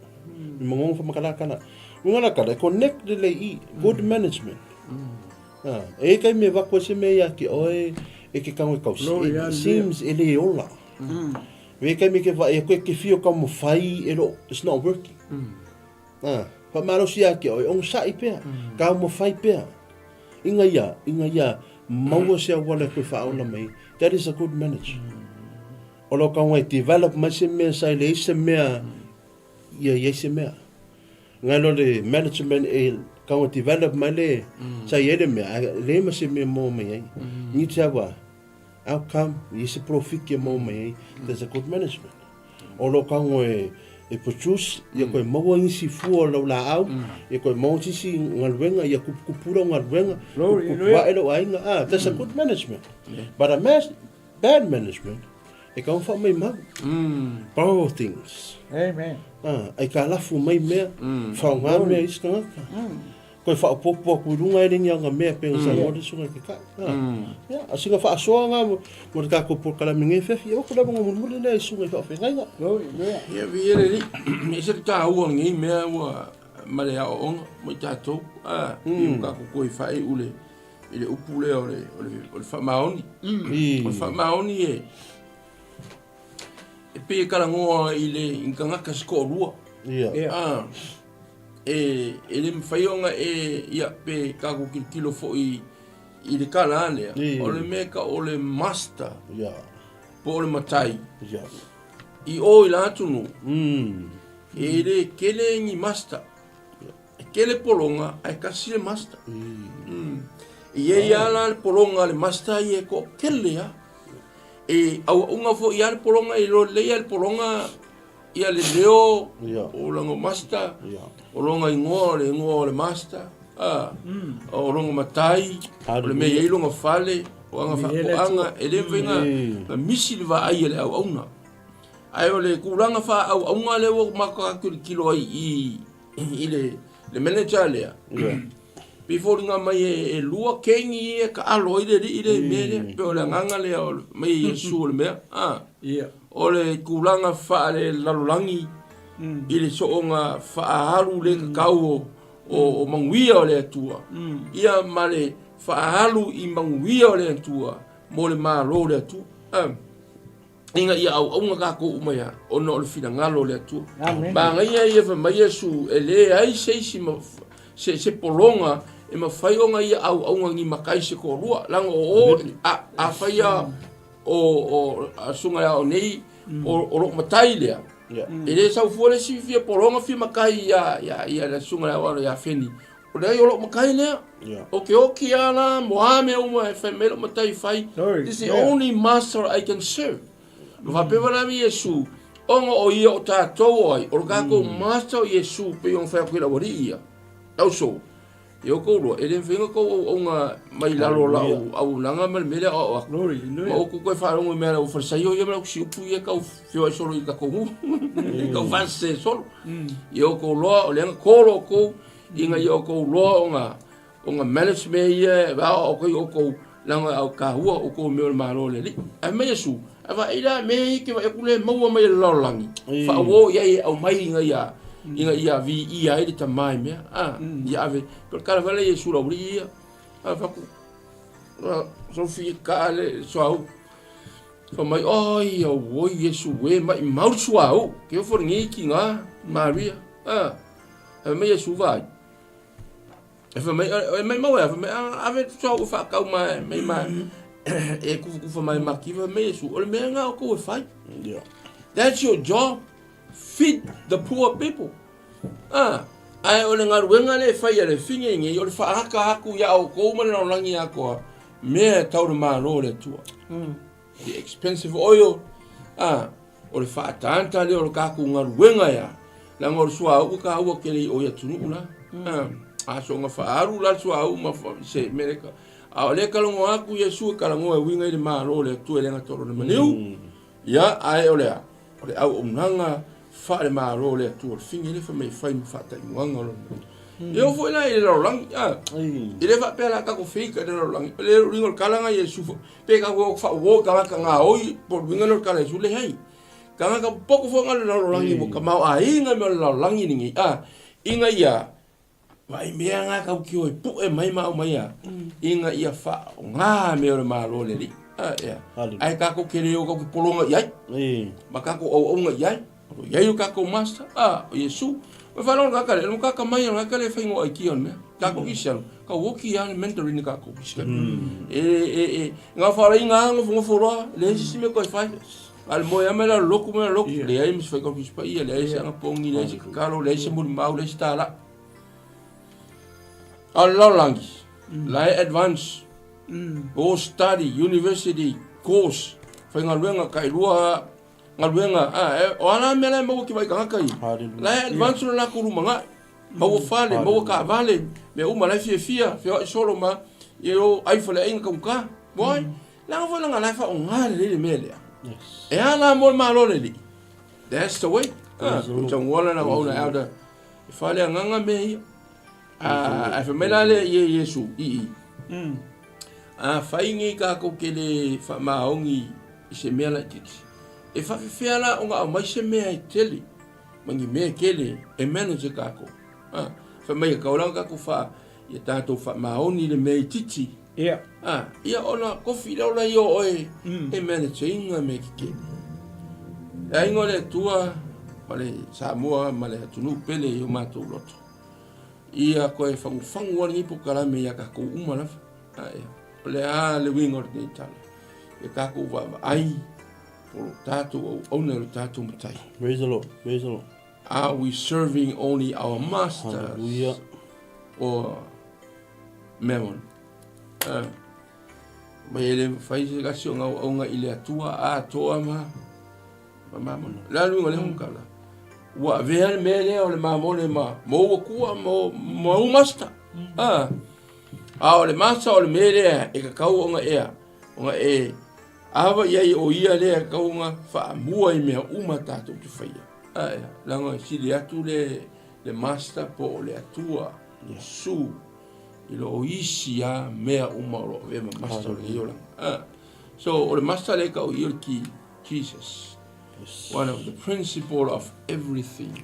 Mai mangongo whamakala kala. Unga la kala, e connect le lei i, good management. Ah, e kai me wakua se mea ia ki oe, e ke kango e kausi. Glory, It hallelujah. seems e le ola. E kai me ke wa, e koe ke whio ka mo whai, e lo, it's not working. Ah, whamalosi ia ki oe, ongo sa'i pea, ka mo whai pea. Inga ia, inga ia, Maua se auala e toe faaola mai ai. That is a good manager. O lo kauga e develop mai se mea sa e leai se mea ia i ai se mea. Ngai lo le management e kauga develop mai le sa i ai le mea, ae leai ma se mea e maua mai ai. Need to have a outcome, i ai se profit e maua mai ai. That's a good management. O lo kauga e e produce, ia koe maua nisi fua o lau laau, ia koe maua sisi galuega, ia kupukupu lau galuega, kupukupu ae lou aiga. Ah, that's a good management. But a mas bad management, e kau faamaumau. Borrow things. Amen. Ah, ai ka lafu mai mea, whaonga mea isi tangata. Koe whaopopo aku i runga e lengi anga mea penga sa ngore sunga ke kai. Ah. Ya, a singa whaasoa ngā mo mo te tākou polokalame ngē whiawhi, e wako lava ngā mulimuli lea i sunga i whaawhengaiga. Ia, vi ele li, e se tā ua ngei mea ua ma le aoaoga mo i tātou, a, i o kākou koe whae ule, i le upu lea o le, o le, o le whaamaoni. O le whaamaoni e, e pei e kalagoa i le i tagata se toalua. Ia. A, e, e le mafai ona e, ia, pe tatou tilotilo foi i le tala lea, o le mea ka o le master, Ia. po o le matai, Ia. i o i la atunuu, e le kele ni master. E kele pologa ae kasi le master. Mm. E iai a la le pologa a le master ia e toatele a. E auaunga foi a le pologa e iloa lelei a le pologa ia le leo o lona master, o lona igoa o le igoa o le master, a, o lona matai, o le mea e i ai lona fale, o ana faatoaga, e le mafai ona misi le vaai a le auauna. Ae o le tulaga faaauauna lea ua matou tilotilo ai i i le, le manager lea, pei foliga mai e, e lua kengi ia taalo ai le alii lea i mea lea. Pei o le agaga lea o le, mai e Iesu o le mea. A, o le tulaga faalelalolagi i le soonga faaalu le tatau o, o, o manuia o le Atua, ia ma le faaalu i manuia o le Atua mo le Malo o le Atua. A. ina ia auauna tatou uma ia, ona o le finagalo o le Atua. Manaia ia fai mai Iesu, e leai se isi ma, se, se pologa e mafai ona ia auauna ni matai se toalua. Leaga o o, a, afai a, o, o, a susuga ia o nei, o, o lou matai lea, e le sau fua le isi fia pologa fia matai ia, ia, ia le susuga ia o ia Feni. O leai o lou matai lea. O ke oki a la, mo a mea uma e fai mai lou matai fai. This is the only master I can serve. Ma faapea wala mi Iesu, ona o ia o tātou o ai, o le tātou master o Iesu pei ona fai atu i lau alii ia. Lau so, i o kou loa, e le mawhainga kou auaunga mai lalo o lau auaunaga ma le mea lea o au aku. Ma o kou koe faalogo i mea lau Farisaio ia ma lau siupu ia kau feoai solo i tatou nuu. Kau whaasese solo. I o kou loa, o leanga kolo o kou, Ina ia outou loa ona ona manage mea ia e aoao atu ai outou leaga au kahua outou i mea o le Malo o le Alii. Ae fai mai Iesu, A vaai la mea ia e te vaai atu lea e maua mai e le lalolagi, faauo i ai e aumai ina ia ina ia viia ai le Tama i mea, a, ia ave. Pei o le tala foi lea a Iesu i le aualii ia, a fai atu, Sofi kaa le suauu. Fai mai, Ai, auoi Iesu e, maimau le suauu. Ke ofo lenei tiga, Maria, a. Fai mai Iesu, Vaai. E fai mai, e maimau ea, fai mai, ave le suauu e faatau mai, mai ma, e kufukufa mai makifa, fai mai Iesu, o le mea lena o kou e fai. Yeah. That's your job. Feed the poor people. Ah, ae o le galuega lea e fai a le fine nei, o le faahaka atu ia outou ma le lalolagi atoa, mea e tau le Malo o le Atua. The expensive oil, ah, o le faataata lea o le tatou galuega ea, leaga o le suauu e taua tele i o i atunuu la. A soona faaalu la le suauu ma se mea lea, a o lea e talanoa atu Iesu e talanoa e uiga i le Malo o le Atua e le gata o lona maliu, ia, ae o le a? O le auaunaga faale-Malo o le Atua, o le fine lea fai mai e fai ma faataimuaga o lona maliu. E oo foi la i le lalolagi, a, e le faapea la tatou feita i le lalolagi, o le uiga o le tala na Iesu foi, Pe ka ua whaowō tagata ngā oi, po o luinga leo kala e sule hei. Tagata poko fo ngā le lalolagi mo ka mau a inga me o le lalolagi ni ngi. A, inga ia, vai mea ngā kau ki oi pu'e mai mau mai a, inga ia wha o ngā me o le malo le li. A, ea. Ai kako ke reo kau ki poronga i ai. Ma kako au aunga i ai. O iai o kako master, a, o Iesu. O whanau ngā kare, o kaka mai o ngā kare whaingo ai ki o mea. Kako ki siano. Tauoki lava le Mandarin a kākou. E, e, e, ngā whāraiga lava gofogofo loa, leai se isi mea koe fai. A le moe lava mai lalo loku mai lalo loku, leai ma se fai kau Paia, leai se agapogi, leai se kakalo, leai se mulimau, leai se tālā. A o le lalolagi, la e advance, o study, university, course, faigaluega, tailua galuega, a, e, o a la mea la e maua ki vai tagata ia. La e advance lo latou lumanaʻi. Maua fale, maua taavale, mea uma la e fiafia, feoai solo ma, ia o ai faleaiga taugata. Why? Leaga foi leaga la e faaaoga lelei le mea lea. E a la mo le Malo le alii? That's the way. Ah, tauala na wauna elder. E faaleagaga mea ia. Ae fai mai la lea ia Iesu i i. Afai nei kākou ke le faamaoni i se mea laitiiti, e faafefea la ona aumai se mea e tele ma ni mea e tele e manage e kākou? A, fai mai e tatau la ona tatou faa, ia tatou faamaoni i le mea itiiti. Ia. A, ia ona kofi lea o ia o oe e manage ina mea tetele. Le aiga o le Atua ma le Samoa ma le atunuu pele i o matou loto. Ia koe fagufagu a lenei polokalame ia tatou uma lava. A, ia. O le a le uiga o lenei tala? Ia tatou vaavaai po lo tatou auauna i lo tatou Matai. Praise the Lord. Praise the Lord. Are we serving only our masters? Hallelujah. Or mammon? Mai e le mafai se tasi o ona auauna i le Atua atoa ma ma mamona. O le a le uiga o lea tala? Ua avea le mea lea o le mamone ma ma ou Atua ma ma ou master. A o le master o le mea lea e tatau ona ea ona e ava i ai o ia lea e tatau ona faamua i mea uma tatou te faia. A ea, leaga e sili atu le le master po o le Atua, Iesu. I lo o isi a mea uma o lo o avea ma master o lenei olaga. Ah. So, o le master lea e tau i o le ki, Jesus. Yes. One of the principle of everything.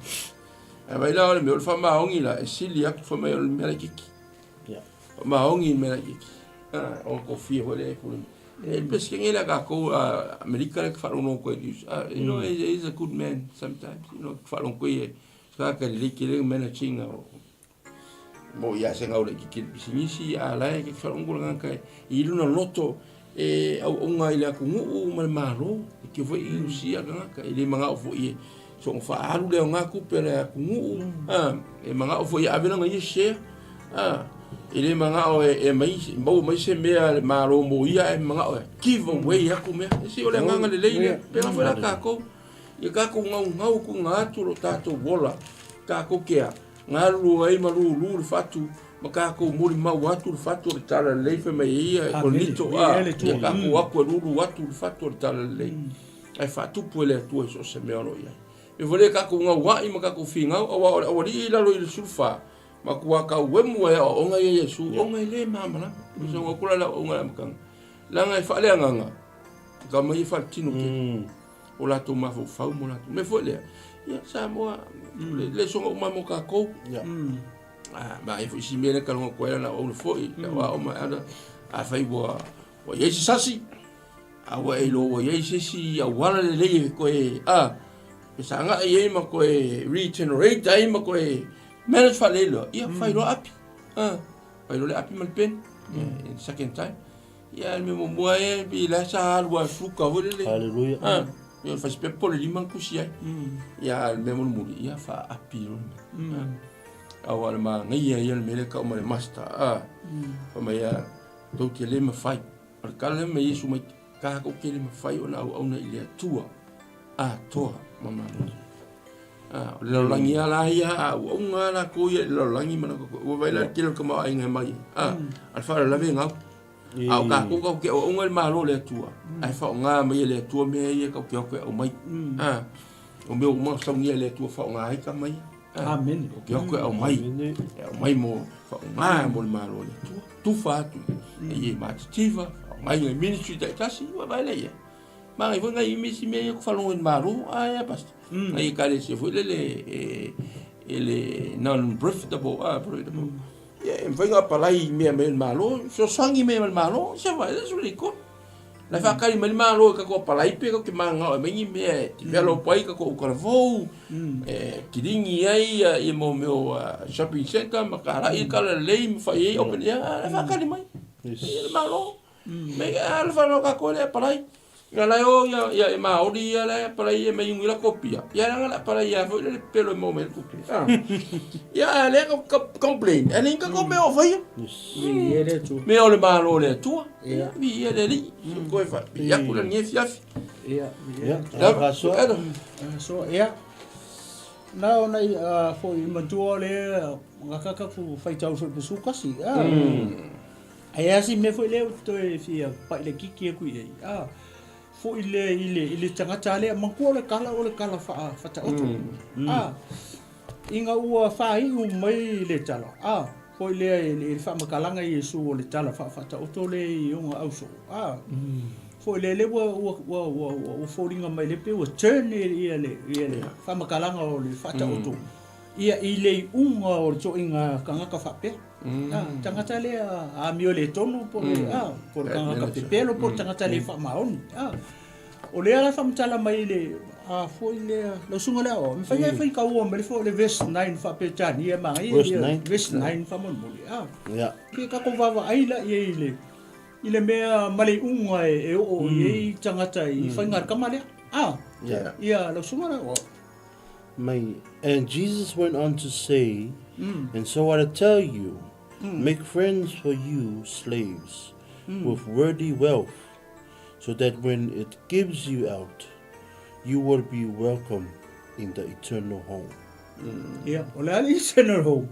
Ae vai la o le mea o le faamaoni la, e sili atu fai mai o le mea laitiiti. Yeah. Faamaoni i le mea laitiiti. Ah, o kofia foi le e pule. E le pesikene le a kākou Amerika le faalogo koe i you know, he's a good man sometimes, you know, faalogo koe e sa ka lelei tele managing o Mo ia se gau laitiiti i le pisinisi, a la e ke faalogo le tagata i lona loto e auauna i le atunuu ma le Malo, e tio foi i usia le tagata, e le manao foi e soona faaalu le aoga tupe a le atunuu, a, e manao foi e ave lana ia share, a, e le manao e mai, maua mai se mea a le Malo mo ia, ae manao e give away atu mea. E se o le agaga lelei lea, pēlā foi la kākou, ia kākou gaugau tuuina atu lo tātou ola, kākou ke a, Galulue ai ma lūlū le fatu, ma kākou molimau atu le fatu o le Talalelei fai mai ai ia e Korinito, a, ia kākou aku e lūlū atu le fatu o le Talalelei, ae faatupu e le Atua i so o se mea o lo o i ai. E fai lea kākou gauaʻi ma kākou finau, auā o le aualii i lalo i le 14, matua tauemu ai aoaoga ia Iesu, ona e le malamalama. E saunoa atu la le aoaoga i le amataga, leaga e faaleagaga, ka mai e faaletino tele. O latou mafaufau ma latou mea foi lea. Ia, Samoa, le le soga uma mo kākou. Ah, ma e foi si mea le kalonga koe na ouna foi, mm. ua o mai ana, a fai ua, ua iai se sasi, a ua e ua iai se isi auala lelei e koe, a, e saga i ai ma koe regenerate ai ma koe manage faaleloa, ia, fai loa api, a, fai loa le api ma le pen, yeah, second time. Ia, le mea muamua e, i la sa alu a fluka foi lele. Hallelujah. Ah, ia fai sepepe po le lima na tusi ai. Ia, le mea mulimuli, ia faaapi loa le mea. Ah, aua le manaia ia le mea lea tau ma le master. Ah, fai mai ia, tou te le mafai. O le tala lea mai Iesu mai, tatou te le mafai ona auauna i le Atua atoa ma Malo. Ah, o le lalolagi lava la ia, a auauna lava latou ia i le lalolagi ma latou, ua vaai la le tele o le tamaoaiga e mai. Ah, a le faalavelave e gau. A o tatou tatou te auauna i le Malo o le Atua, ae faaaoga mai e le Atua mea ia tatou te o atu e aumai. A, o mea uma saunia e le Atua faaaoga ai tama ia. Amene. Tatou te o atu e aumai, e aumai mo faaaoga mo le Malo o le Atua. Tufa atu i e matitiva, faaaoga i ministry taitasi, ua vaai lea i ai. Manaia foi nai isi mea ia ku faalogo i le Malo, a ea pastor. Nai ekalesia foi lele e le non-profitable, a profitable. Ia e mafai ona apalai mea mai le Malo, fesoasoani mea mai le Malo, se vai, that's really good. La e faatali mai le Malo i tatou apalai pe tatou te mananao e aumai ni mea e develop ai tatou talavou, e kilini ai ia mo mea o shopping centre ma talai le talalelei ma fai ai open air, a o la e faatali mai le Malo. Mai a le fanau tatou e le apalai. Ia la e o ia ia Maori ia la e apalai e mai uni la kopia. Ia leaga le apalai ia foi le pelo e maua mai le tupe. Ia a lea ka complain. E le ka mea o faia. Mea o le Malo o le Atua. Ia, viia le Alii. Toe faapipii atu lenei afiafi. Ia, Ia, Lava, asoa. Elo. So, ia. Na ona i foi matua le ngakaka ku faitau foi pusu kasi. Ah. Ai asi me foi le toe fia pai le kiki aku i ai. Ah. Foi le i le i le tagata lea matua o le kala o le kala fa fataoto. Ah. Ina ua faaiu mai le tala, a, foi lea i le faamatalaga i Iesu o le tala faafaataoto lea i ona ausoo, a, foi lea lea ua, ua, ua, ua, ua, ua foliga mai lea pei ua turn ia le, ia le faamatalaga o le faataoto ia i le iuga o le toaiga tagata faapea. A, tagata lea amio le tonu po o le, a, po o le tagata pepelo po o le tagata le faamaoni, a. O lea la faamatala mai le a foi lea lau susuga lea o mafai ai fai kaua mai le foi le verse 9 faa-Peretania manaia Verse ia 9? verse 9 faamolemole a Ia. Ke tatou vaavaai la i ai i le i le mea ma le iuga e, e oo i ai tagata i faiga a le tama lea a Ia. Ia lau susuga lea o Mai, and Jesus went on to say, And so I tell you, make friends for you slaves with worldly wealth, so that when it gives you out, you will be welcome in the eternal home. Ia, o le a le eternal home?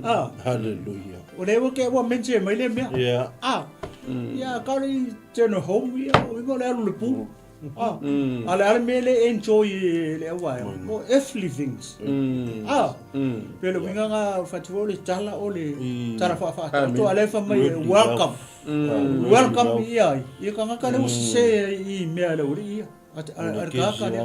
Ah. Hallelujah. O le ua ke ua mention mai le mea. Yeah. Ah. Ia, ka le eternal home ia, o inga o le alu le pu. Ah. A le ale mea le enjoy le awa e. O earthly things. Ah. Pe le winga nga whatu o le tala o le tala wha wha. To ale wha mai welcome. Welcome ia ai. Ia ka ngaka le o sese i mea le uri ia. A a ka ka le.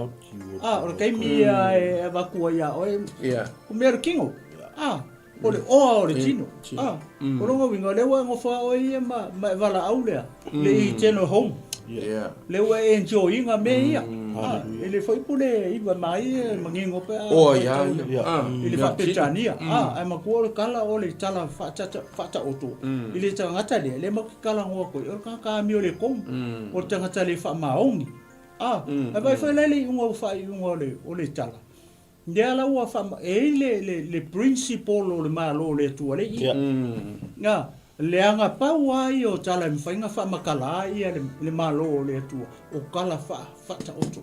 Ah, o le kaimi ia e avakua ia oe. Ia. O mea le kingo. Ah, o le oa o le tino. Ah, o longa winga le ua ngofa oe ia ma ma e vala au lea. Le i teno home. Ia. Le ua e enjoy inga me ia. Ah, e le foi pule i wa mai e mangingo pe a. Oa ia ia. Ia. I le faa-Peretania, a, ae matua o le kala o le tala faataoto i le tagata lea, le matou te talanoa atu ai, o le tagata amio le tonu, o le tagata le faamaoni. A, ae vaai foi la i le iuga o faaiuga o le, o le tala, lea la ua faa, e i ai le, le, le principle o le Malo o le Atua le i. A, leaga pau lava ia o tala e mafai ona faamatala ai ia le, le Malo o le Atua, o tala faa, faataoto.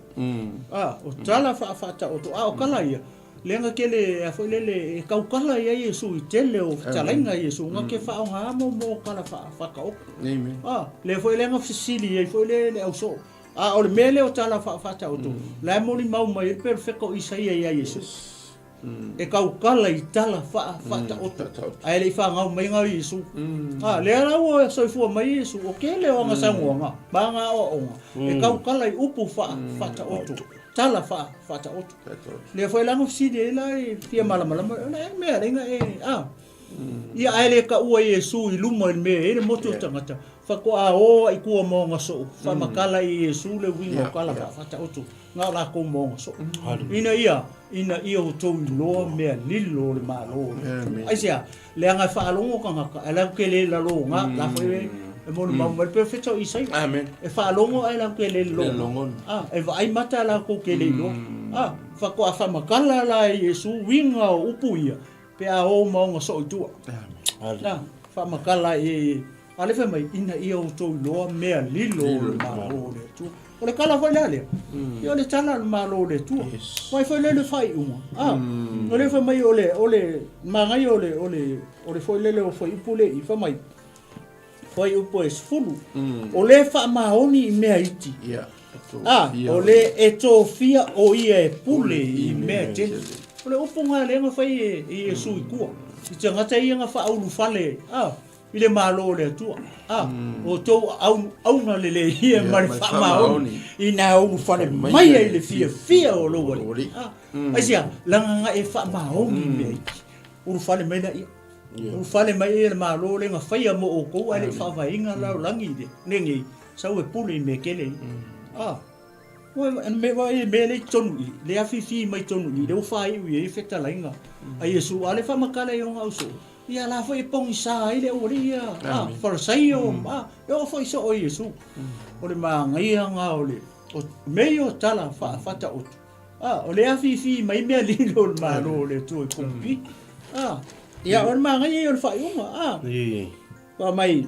A, o tala faa, faataoto, a o tala ia, leaga tele a foi lele e tautala i ai Iesu i tele o fetalaiga a Iesu, na te faaaoga mo mo tala faa, faataoto. Amen. A, lea foi lea na fesili ai foi le, le ausoo. A o le mea lea o tala faa, faataoto, la e molimau mai ai le perofeta o Isaia ia Iesu. E tautala i tala faa, faataoto, ae le i fanau mai na Iesu. A, lea la ua soifua mai Iesu, o tele o ana saunoaga ma ana aoaoga, e tautala i upu faa, faataoto, tala faa, faataoto. Lea foi la na fesili ai la e fia malamalama, o le a le mea alai e, a. Ia ae le taua Iesu i luma i le mea e i ai le motu o tagata, faatoa o ai tua ma ona soo, faamatala i Iesu le uiga o tala faa-faataoto, na o lakou ma ona soo. Ina ia, ina ia outou iloa mea lilo o le Malo o le Atua. Aisea? Leaga e faalogo tagata, ae latou te le laloga, la foi e molimau mai le perofeta o Isaia. E faalogo ae latou te le laloga. A, e vaai mata latou te le iloa. A, faatoa faamatala la e Iesu uiga o upu ia, Pe a o ma ona soo i tua. Na, faamatala e a le fai mai, ina ia outou iloa mea lilo o le Malo o le Atua. O le tala foi la lea, ia o le tala o le Malo o le Atua. Mai foi lele faaiuga, a, o le fai mai o le, o le manaia o le, o le, o le foi lele o fuaiupu le i, fai mai, fuaiupu e 10, o le faamaoni i mea iti, a, o le e tofia o ia e pule i mea tele. O le upu nga lea na fai e Iesu i tua, i tagata ia na faaulufale, a, i le Malo o le Atua, a, o tou auna lelei ia ma le faamaoni ina ulufale mai ai le fiafia o lou Alii. A, aisea, leaga na e faamaoni i mea iti, ulufale mai laia. Ulufale mai ia le Malo lea na faia mo outou ae le i faavaeina lalolagi lenei. Sau e pule i mea kele ia. A, ua, me wa e mea le i totonu i, le afifi mai totonu i, le ua faaiu i ai fetalaiga a Iesu, a le faamatala i ona ausoo, ia la foi e pogisa ai le aualii ia, a, Farisaio, a, e oo foi soo i Iesu. O le manaia na o le, o mea ia o tala faataoto, a, o le afifi mai mea lilo o le Malo o le Atua i pulupiti. A, ia o le manaia ia o le faaiuga, a, fai mai,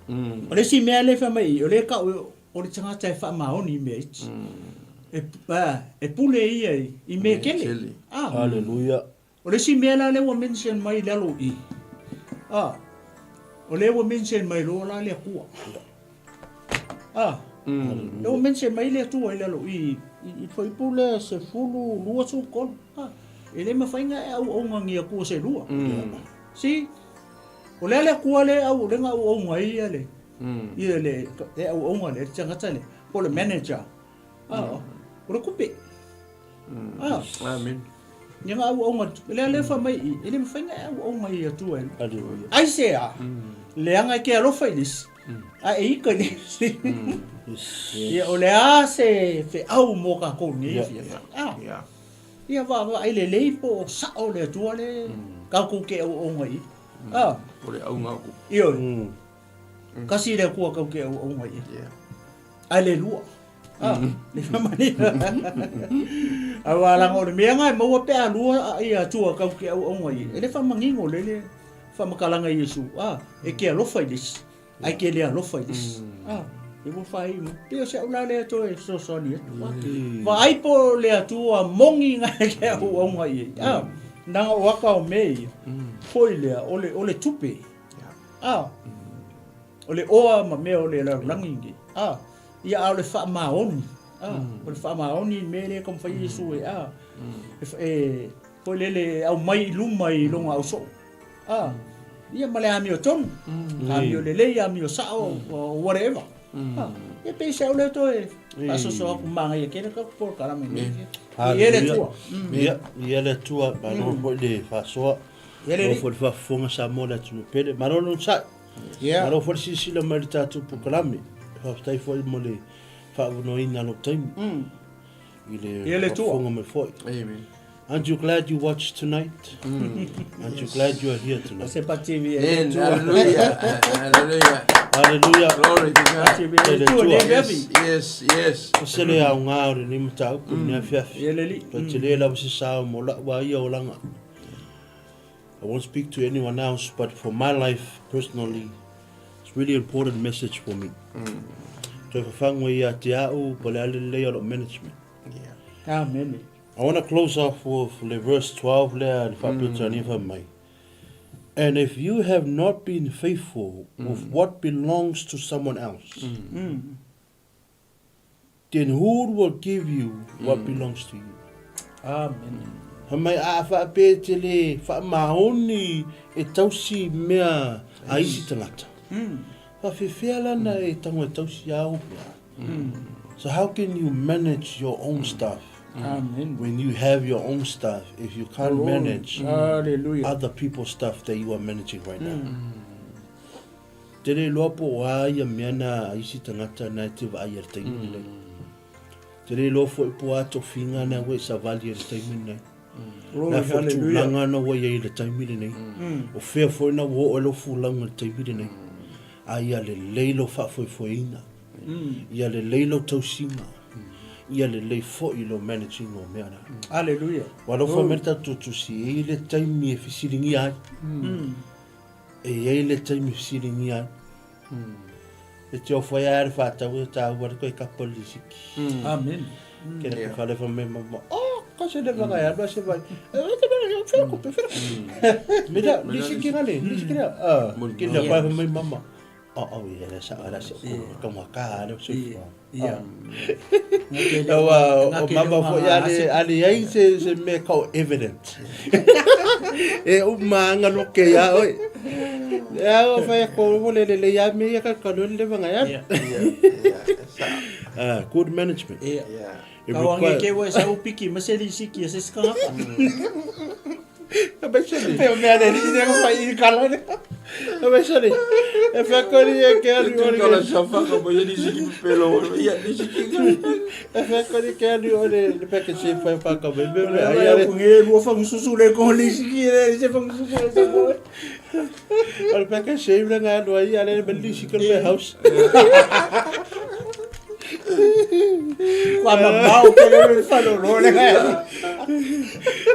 O le isi mea lea e fai mai i, o lea e tau o le tagata e faamaoni i mea iti. E pule ia i mea tele. Hallelujah. O le isi mea la lea ua mention mai i lalo i, o lea ua mention mai loa la le Atua. Lea ua mention mai le Atua i lalo i, i fuaiupu lea 10, 23. E le mafai ona e auauna ni Atua se lua. See? O le a le Atua lea au lea na auauna ai ia le ia le e auauna le tagata le po le manager. Ah, o le kupe. Ah. Amen. Ia na auauna le le fa mai i e le mafai na auauna i Atua. Ai se a. Leaga e ke alofa i le isi. A e ika i le isi. Ia o le a se feau mo kākou nei afiafi. Ah. Ia vaavaai lelei po o sao le Atua le tatou te auauna i ai. A. O le auga o. Ioe. Kasi le Atua tatou te auauna i ai. Ae le lua. A, le faamalia. Aua leaga o le mea na e maua pe a lua ia Atua tatou te auauna i ai. E le faamanino lele faamatalaga i Iesu. A, e te alofa i le isi. Ae ke le alofa i le isi. A, e ua fai mai. Pei o se au la lea toe fesoasoani atu. Vaai po o le Atua moni na e ke auauna i ai. A, leaga o aka o mea ia, foi lea, o le, o le tupe. A, o le oa ma mea o le lalolagi nei. A, ia a o le faamaoni. A, o le faamaoni i mea lea e taumafai Iesu e, a, e, foi lele e aumai i luma i lona ausoo. Ah, ia ma le amiotonu. Amio lelei, amio sao, whatever. Ah, ia pei se au lea toe faasoso aku manaia tele ka polokalame nei. Ia le Atua. Ia, ia le Atua, malo foi le faasoa. Ia le Malo foi le faafofoga Samoa le atunuu pele. Malo le onosai. Malo foi le silasila mai i le tatou polokalame. Faafetai foi mo le faavanoaina o lou taimi. I le faafofoga mai foi. Amen. Aren't you glad you watched tonight? Aren't you glad you are here tonight? Se pa TV e Amen. Hallelujah. Hallelujah. Hallelujah. Glory to God. TV e Le Atua Atua. le Yes, vevi. yes, yes. O se le aoga o lenei mataupu i lenei afiafi. Ia le alii. Ua tele lava se sao mo la'u a ia olaga. I won't speak to anyone else, but for my life personally, it's really important message for me. Toe fafagu ai ia te a'u po o le a le lelei o la'u management. Amene. I want to close off with le verse 12 lea le faaperetania fai mai, And if you have not been faithful with what belongs to someone else, then who will give you what belongs to you? Amene. Fai mai, a faapea e te le faamaoni e tausi mea a isi tagata, faafefea lana e tago e tausi au mea? So how can you manage your own stuff Amen. when you have your own stuff if you can't manage Hallelujah. other people's stuff that you are managing right now? Te le iloa po o a ia mea na a isi tagata na e te vaai ai i le taimi lenei. Te le iloa foi po o a tofiga na ua e savali ai i le taimi lenei. Glory, Na foi hallelujah. tulaga na ua i ai i le taimi lenei. O fea foi na ua oo ai lou fulauga i le taimi lenei. A ia lelei lou faafoefoeina. Ia lelei lou tausiga. Ia lelei foi lou managing o mea na. Hallelujah. Ua alofa mai le tatou tusi, e i ai le taimi e fesiligia ai. E i ai le taimi e fesiligia ai. E te ofo ai a le whātau e tāua le koe kapa le siki. Amen. Ke le whale wha me mama, oh, ka se le whanga e alua se vai. E te mea, whira kupe, whira kupe. Me da, li siki ngale, li siki rea. Ah, ke le whai mai mama. Oh, oh, ia le sa, ala se, ka mua ka, le se fua. Ia. Aua, o mama foi ale, ale ai se, se mea kau evident. E uma anga no ke ia oi. E au whai ko mo le le le ia me ia ka ka le vanga ia. Ah, good management. Ia. Yeah. It Ka wange requires- ke wa sa upiki ma se li siki se skanga. Ka bai sele. Pe o mea le li ne ko fai i kala ne. Ka bai sele. E whakori e ke alu o le. Kala sa whaka mo ia nisi ki pelo. Ia nisi ki. E whakori ke alu o le le peke se whai whaka me me me ai ale. Nge lua whangususu le ko nisi ki le se whangususu le sa mo. O le peke se le nga alu ai ale me nisi ki le house. Kua mamao ke le le whalo lo le nga.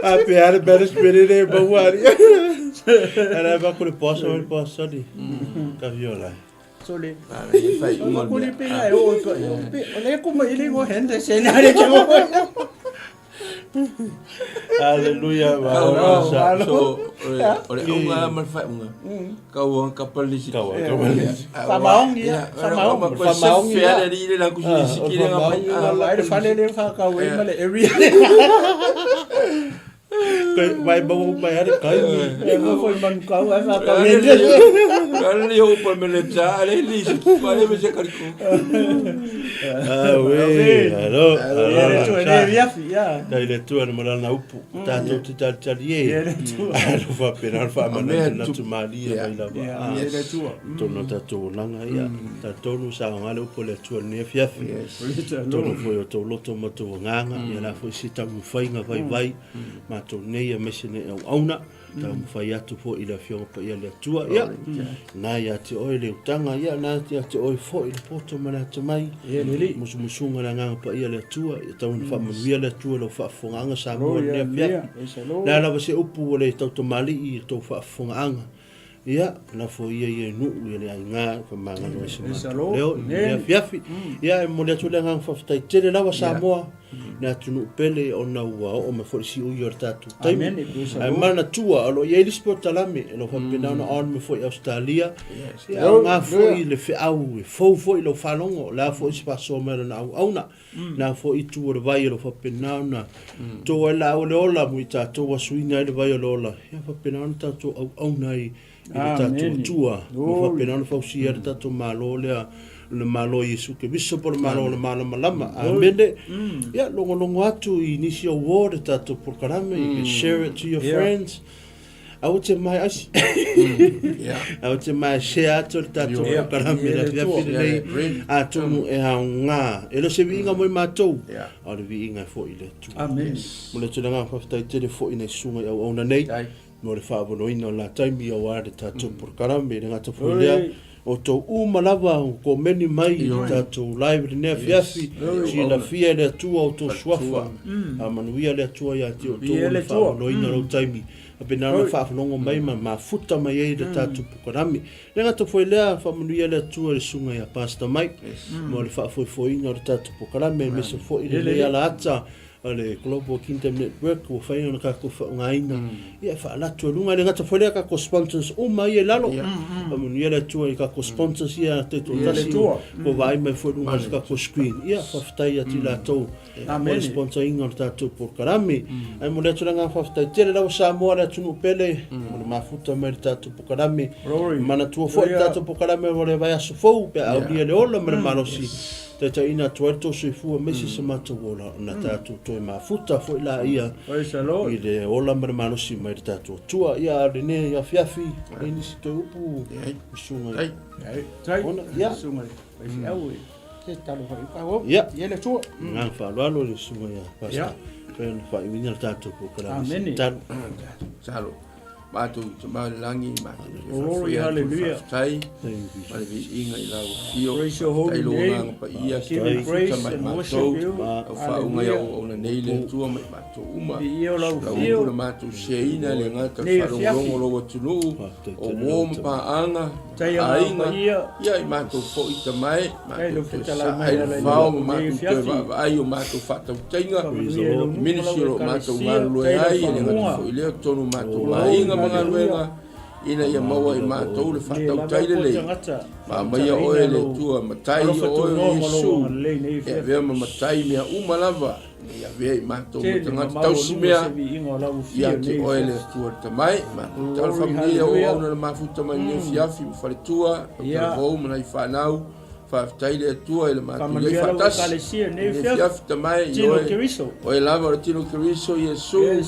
A pe ale bere spere le maua ali. Ara ba ko le poso le poso ni. Ka viola. Sole. E whai unga Ko le pe e o ko pe o le ko mai le ngo hende se na le ke mo. Hallelujah. So, o le unga ma le whai unga. Kau ka palisi. Kau ka palisi. Whamaongi ia. Whamaongi. Whamaongi. Whea le le la kusi siki le nga mai. Ai le fale le wha ka wei ma le area. Kai vai mau mai ale kai. E mo foi manu kau ai wha ka wei. Ale le o pa me le ta ale li siki pa le me se kariko. Ah we, alo. Le tu le viafi ia. Tai le tua na malana upu. Tātou te tali tali e. Le tua. Alo wha pena wha mana na tu mali e mai lava. Le tua. Tōna tātou olanga ia. Tātou nu sa ngale upu le tua ne fiafi. Tōna foi o tō loto ma tō nganga. Ia la foi si tamu whainga vai vai. Mātou nei a mese nei au auna. Tamu whai atu fo i la fionga pa ia le atua. Ia. Nā ia te oe le utanga. Ia nā ia te oe fo i le poto ma le ata mai. Ia le li. Musumusunga le nganga pa ia le atua. Ia tau na whaamanuia le atua lau whaafonganga sa moa le afiafi. Nā lava se upu o le tautamali i tau whaafonganga. Ia, na fo ia ia nuu ia le ainga, whamangano e se mātou leo, i le afiafi. Ia, e mo le atu le nganga whawhitai tele lawa Samoa, ne atu nuu pele o na ua o me fo si ui o le tātou taimi. Ai mana tua, alo ia ilis po talame, e lo whapena ona on me fo i Australia. Ia, ngā fo i le wheau, e fau fo i lau whalongo, la fo i se pasoa mai na au auna. Nā fo i tu o le vai o lo whapena ona. Tō ai la o le ola mo i tātou asuina ai le vai o le ola. Ia whapena ona tātou au auna i le tātou tua. Mo whapena ona whausia le tātou malo lea le malo Yesu ke viso po le malo le malama lama. Amene. Ia longo longo atu i nisi o wō le tātou polokalame. You can share it to your friends. Au te mai asi. Au te mai share atu le tātou polokalame la fiafi lenei. A tonu e hao ngā. E lo se viinga mo i mātou. A le viinga e fo i le atua. Amen. Mo le tulaga whawhitai tele fo i nei sunga i au auna nei. Mo le whaavonoina o la taimi au a le tātou polokalame le ngata fo lea. O tō uma lava o ko meni mai i tātou live le nea fiafi. Si la fia le atua o tō suafa. A manuia le atua ia te o tō le whaavonoina rau taimi. A pena ona whaafalongo mai ma mafuta mai ei le tātou pukarami. Le ngata foi lea whaamanuia le atua le sunga ia Pastor Mike. Mo le whaafoifoina o le tātou pukarame. Mese foi le lea la ata le Global Kingdom Network o whai ona kako whaongaina. Ia whaalatu e lunga le ngata foi lea kako sponsors uma ia lalo. Whaamanuia le atua i kako sponsors ia te tō tasi ko vai mai foi lunga le kako screen. Ia whawhitai atu lātou. O le sponsor inga o le tātou polokalame. Ai mo le atu la ngā whawhitai tele lawa Samoa le atunu pele. Mo le mafuta mai le tātou polokalame. Mana tua foi le tātou polokalame o le vai aso fou pe aulia le ola ma le malosi. Tata ina tua tō soifua mesi se mātou ola na tātou toe mafuta foi la ia i le ola ma le malosi mai le tātou tua. Ia le ne ia fiafi e nisi toe upu sunga i. Ona, ia. Sunga i. Ai au e. Te talo whai ka ho. Ia. Ia le tua. Ngā whaaloalo le sunga ia Pastor. Pea na whaiwina le tātou polokalame. Amene. Talo. Talo. Mātou te mauri langi, mātou te Glory, whawhia, hallelujah. whawhitai, Thank you. ma le viiga i lau fio, Praise your holy whawhitai lo name. nganga pa ia, Give you praise and worship you. Au whaunga ia o ona nei le atua mai mātou uma. Viia o lau Lau fio. upu na mātou seina le ngata Nei whalongo lo atunuu, Whawhitai o tele mō lau ma paanga, Tai a aiga, ngā ia. ia i mātou foi ta mai, Tai lo mātou te whitalai sa mai ai la lai whao, ma nei mātou te fiafi. vaavaai o mātou whatautainga, Praise the Lord. Ministry o mātou ngalue ai, e le ngata foi lea tonu mātou aiga ma galuega, ina ia maua i mātou le whatautai lelei. Ma maia oe le Atua, matai o oe o Iesu. E avea ma matai mea uma lava, ia avea i mātou ma tagata tausi mea, ia te oe le Atua le tamai, mātou tala whamanuia o auna le mafuta mai nei fiafi ma faletua, o talavou ma nai whanau, whawhitai le Atua i le mātou ia i whatasi. Nei fiafi tamai i oe, oe lava o le tino Keriso Iesu,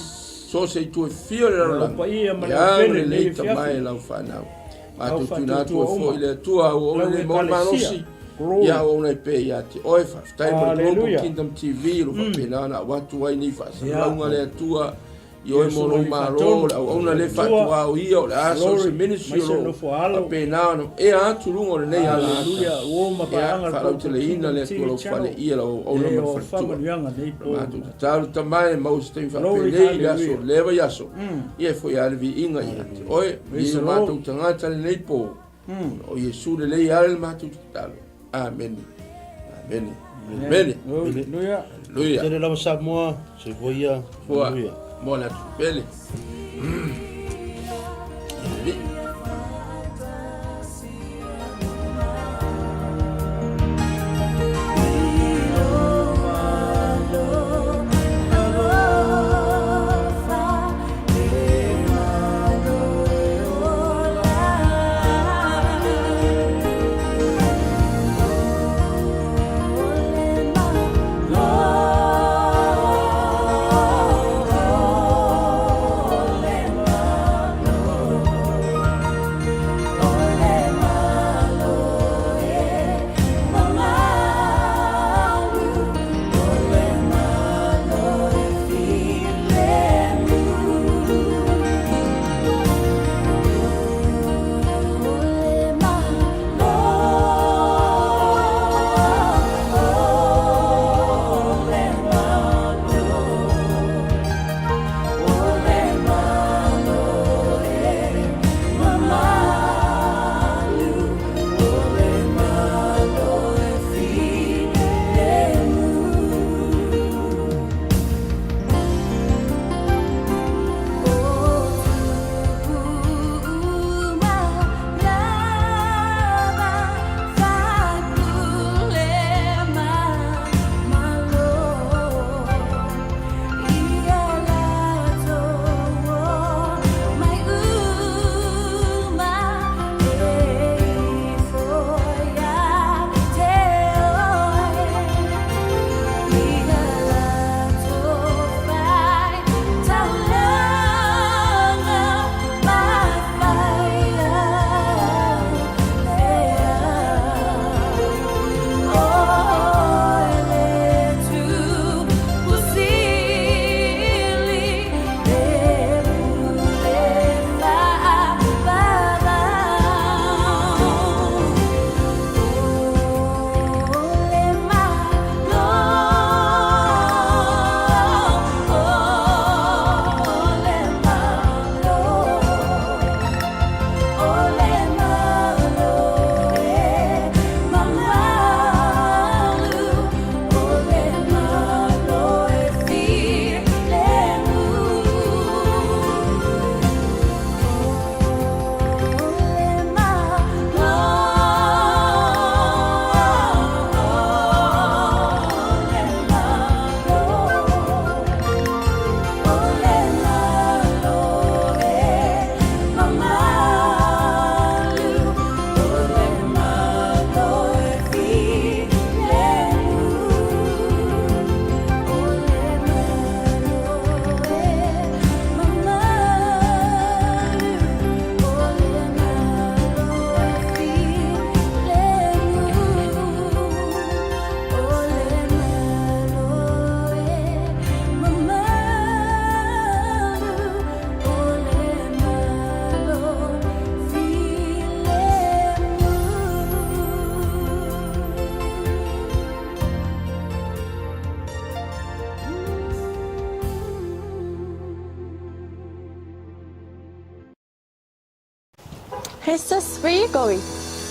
so se i tue fio le lalolagi, ia le lei tamai lau whanau. Matou tuuina atu ai foi i le Atua auauna Lau nei maua le Ekalesia. malosi, Glory. ia auauna ai pea ia te oe. Faafetai mo le Global Hallelujah. Kingdom TV o lo o faapena ona avatu ai nei faasalalauga a le Atua i oe Ia mo lou Suafa Malo, Faatonu. o le auauna lea Atua. faatuao ia, o le a so o se Glory. ministry o Maise lo o nofo alo. faapena ona ea atu luga o lenei ala ata. Hallelujah. Ua ma Ia, paaga le Global faalauteleina Kingdom le Atua TV lau Channel. fale ia lau auauna E ma le o faletua. faamanuiaga nei po. Matou tatalo tama e maua se taimi Glory, faapenei i le aso hallelujah. le vaiaso. Ia e foi lava le viiga ia te oe, Praise i the matou Lord. tagata lenei po. O Iesu lelei lava le matou tatalo. Amene. Amene. Amene. Hallelujah. Hallelujah. Tele lava Samoa, soifua ia, Fua. manuia. Mo le atu pele. Ia le. Hey sis, where you going?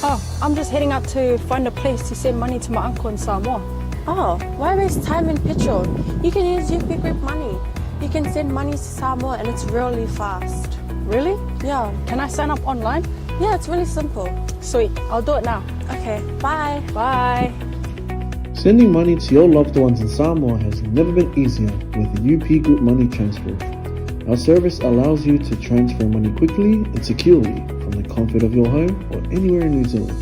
Oh, I'm just heading out to find a place to send money to my uncle in Samoa. Oh, why waste time and petrol? You can use UP Group Money. You can send money to Samoa and it's really fast. Really? Yeah. Can I sign up online? Yeah, it's really simple. Sweet, I'll do it now. Okay, bye. Bye. Sending money to your loved ones in Samoa has never been easier with UP Group Money Transfer. Our service allows you to transfer money quickly and securely from the comfort of your home or anywhere in New Zealand.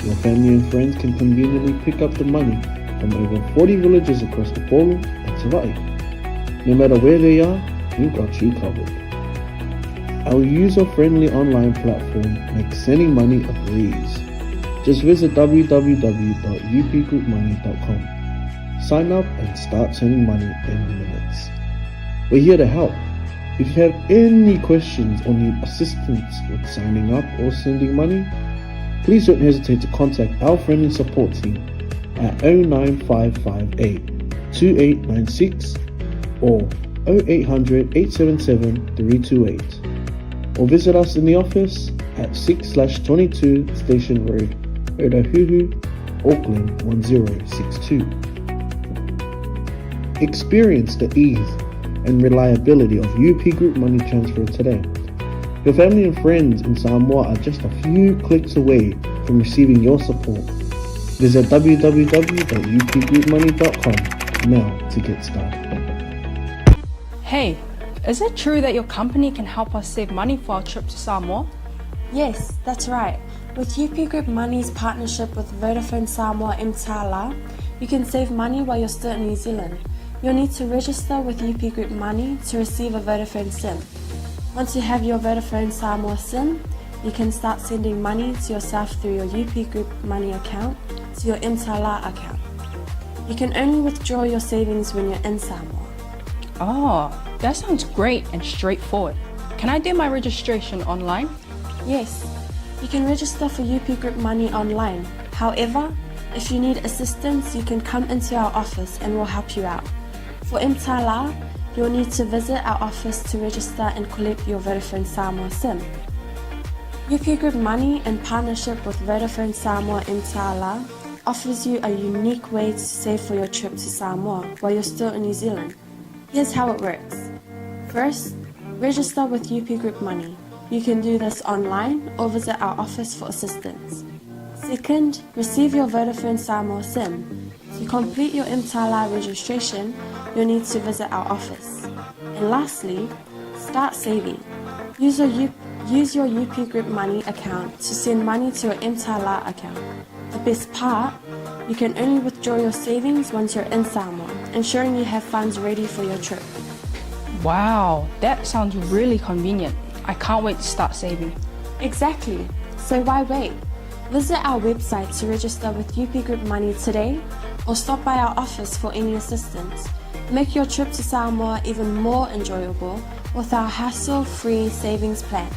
Your family and friends can conveniently pick up the money from over 40 villages across Upolu and Savai'i. No matter where they are, we've got you covered. Our user-friendly online platform makes sending money a breeze. Just visit www.upgroupmoney.com. Sign up and start sending money in minutes. We're here to help. If you have any questions or need assistance with signing up or sending money, please don't hesitate to contact our friendly support team at 09558 2896 or 0800 877 328 or visit us in the office at 6/22 Station Road, Otahuhu, Auckland 1062. Experience the ease and reliability of UP Group Money Transfer today. Your family and friends in Samoa are just a few clicks away from receiving your support. Visit www.upgroupmoney.com now to get started. Hey, is it true that your company can help us save money for our trip to Samoa? Yes, that's right. With UP Group Money's partnership with Vodafone Samoa Mtala, you can save money while you're still in New Zealand. You'll need to register with UP Group Money to receive a Vodafone SIM. Once you have your Vodafone Samoa SIM, you can start sending money to yourself through your UP Group Money account to your Mtala account. You can only withdraw your savings when you're in Samoa. Oh, that sounds great and straightforward. Can I do my registration online? Yes, you can register for UP Group Money online. However, if you need assistance, you can come into our office and we'll help you out. For Mtala, you'll need to visit our office to register and collect your Vodafone Samoa SIM. UP Group Money, in partnership with Vodafone Samoa Mtala, offers you a unique way to save for your trip to Samoa while you're still in New Zealand. Here's how it works. First, register with UP Group Money. You can do this online or visit our office for assistance. Second, receive your Vodafone Samoa SIM. To complete your Mtala registration, you'll need to visit our office. And lastly, start saving. Use your, U- use your UP Group Money account to send money to your Mtala account. The best part, you can only withdraw your savings once you're in Samoa, ensuring you have funds ready for your trip. Wow, that sounds really convenient. I can't wait to start saving. Exactly. So why wait? Visit our website to register with UP Group Money today or stop by our office for any assistance. Make your trip to Samoa even more enjoyable with our hassle-free savings plan.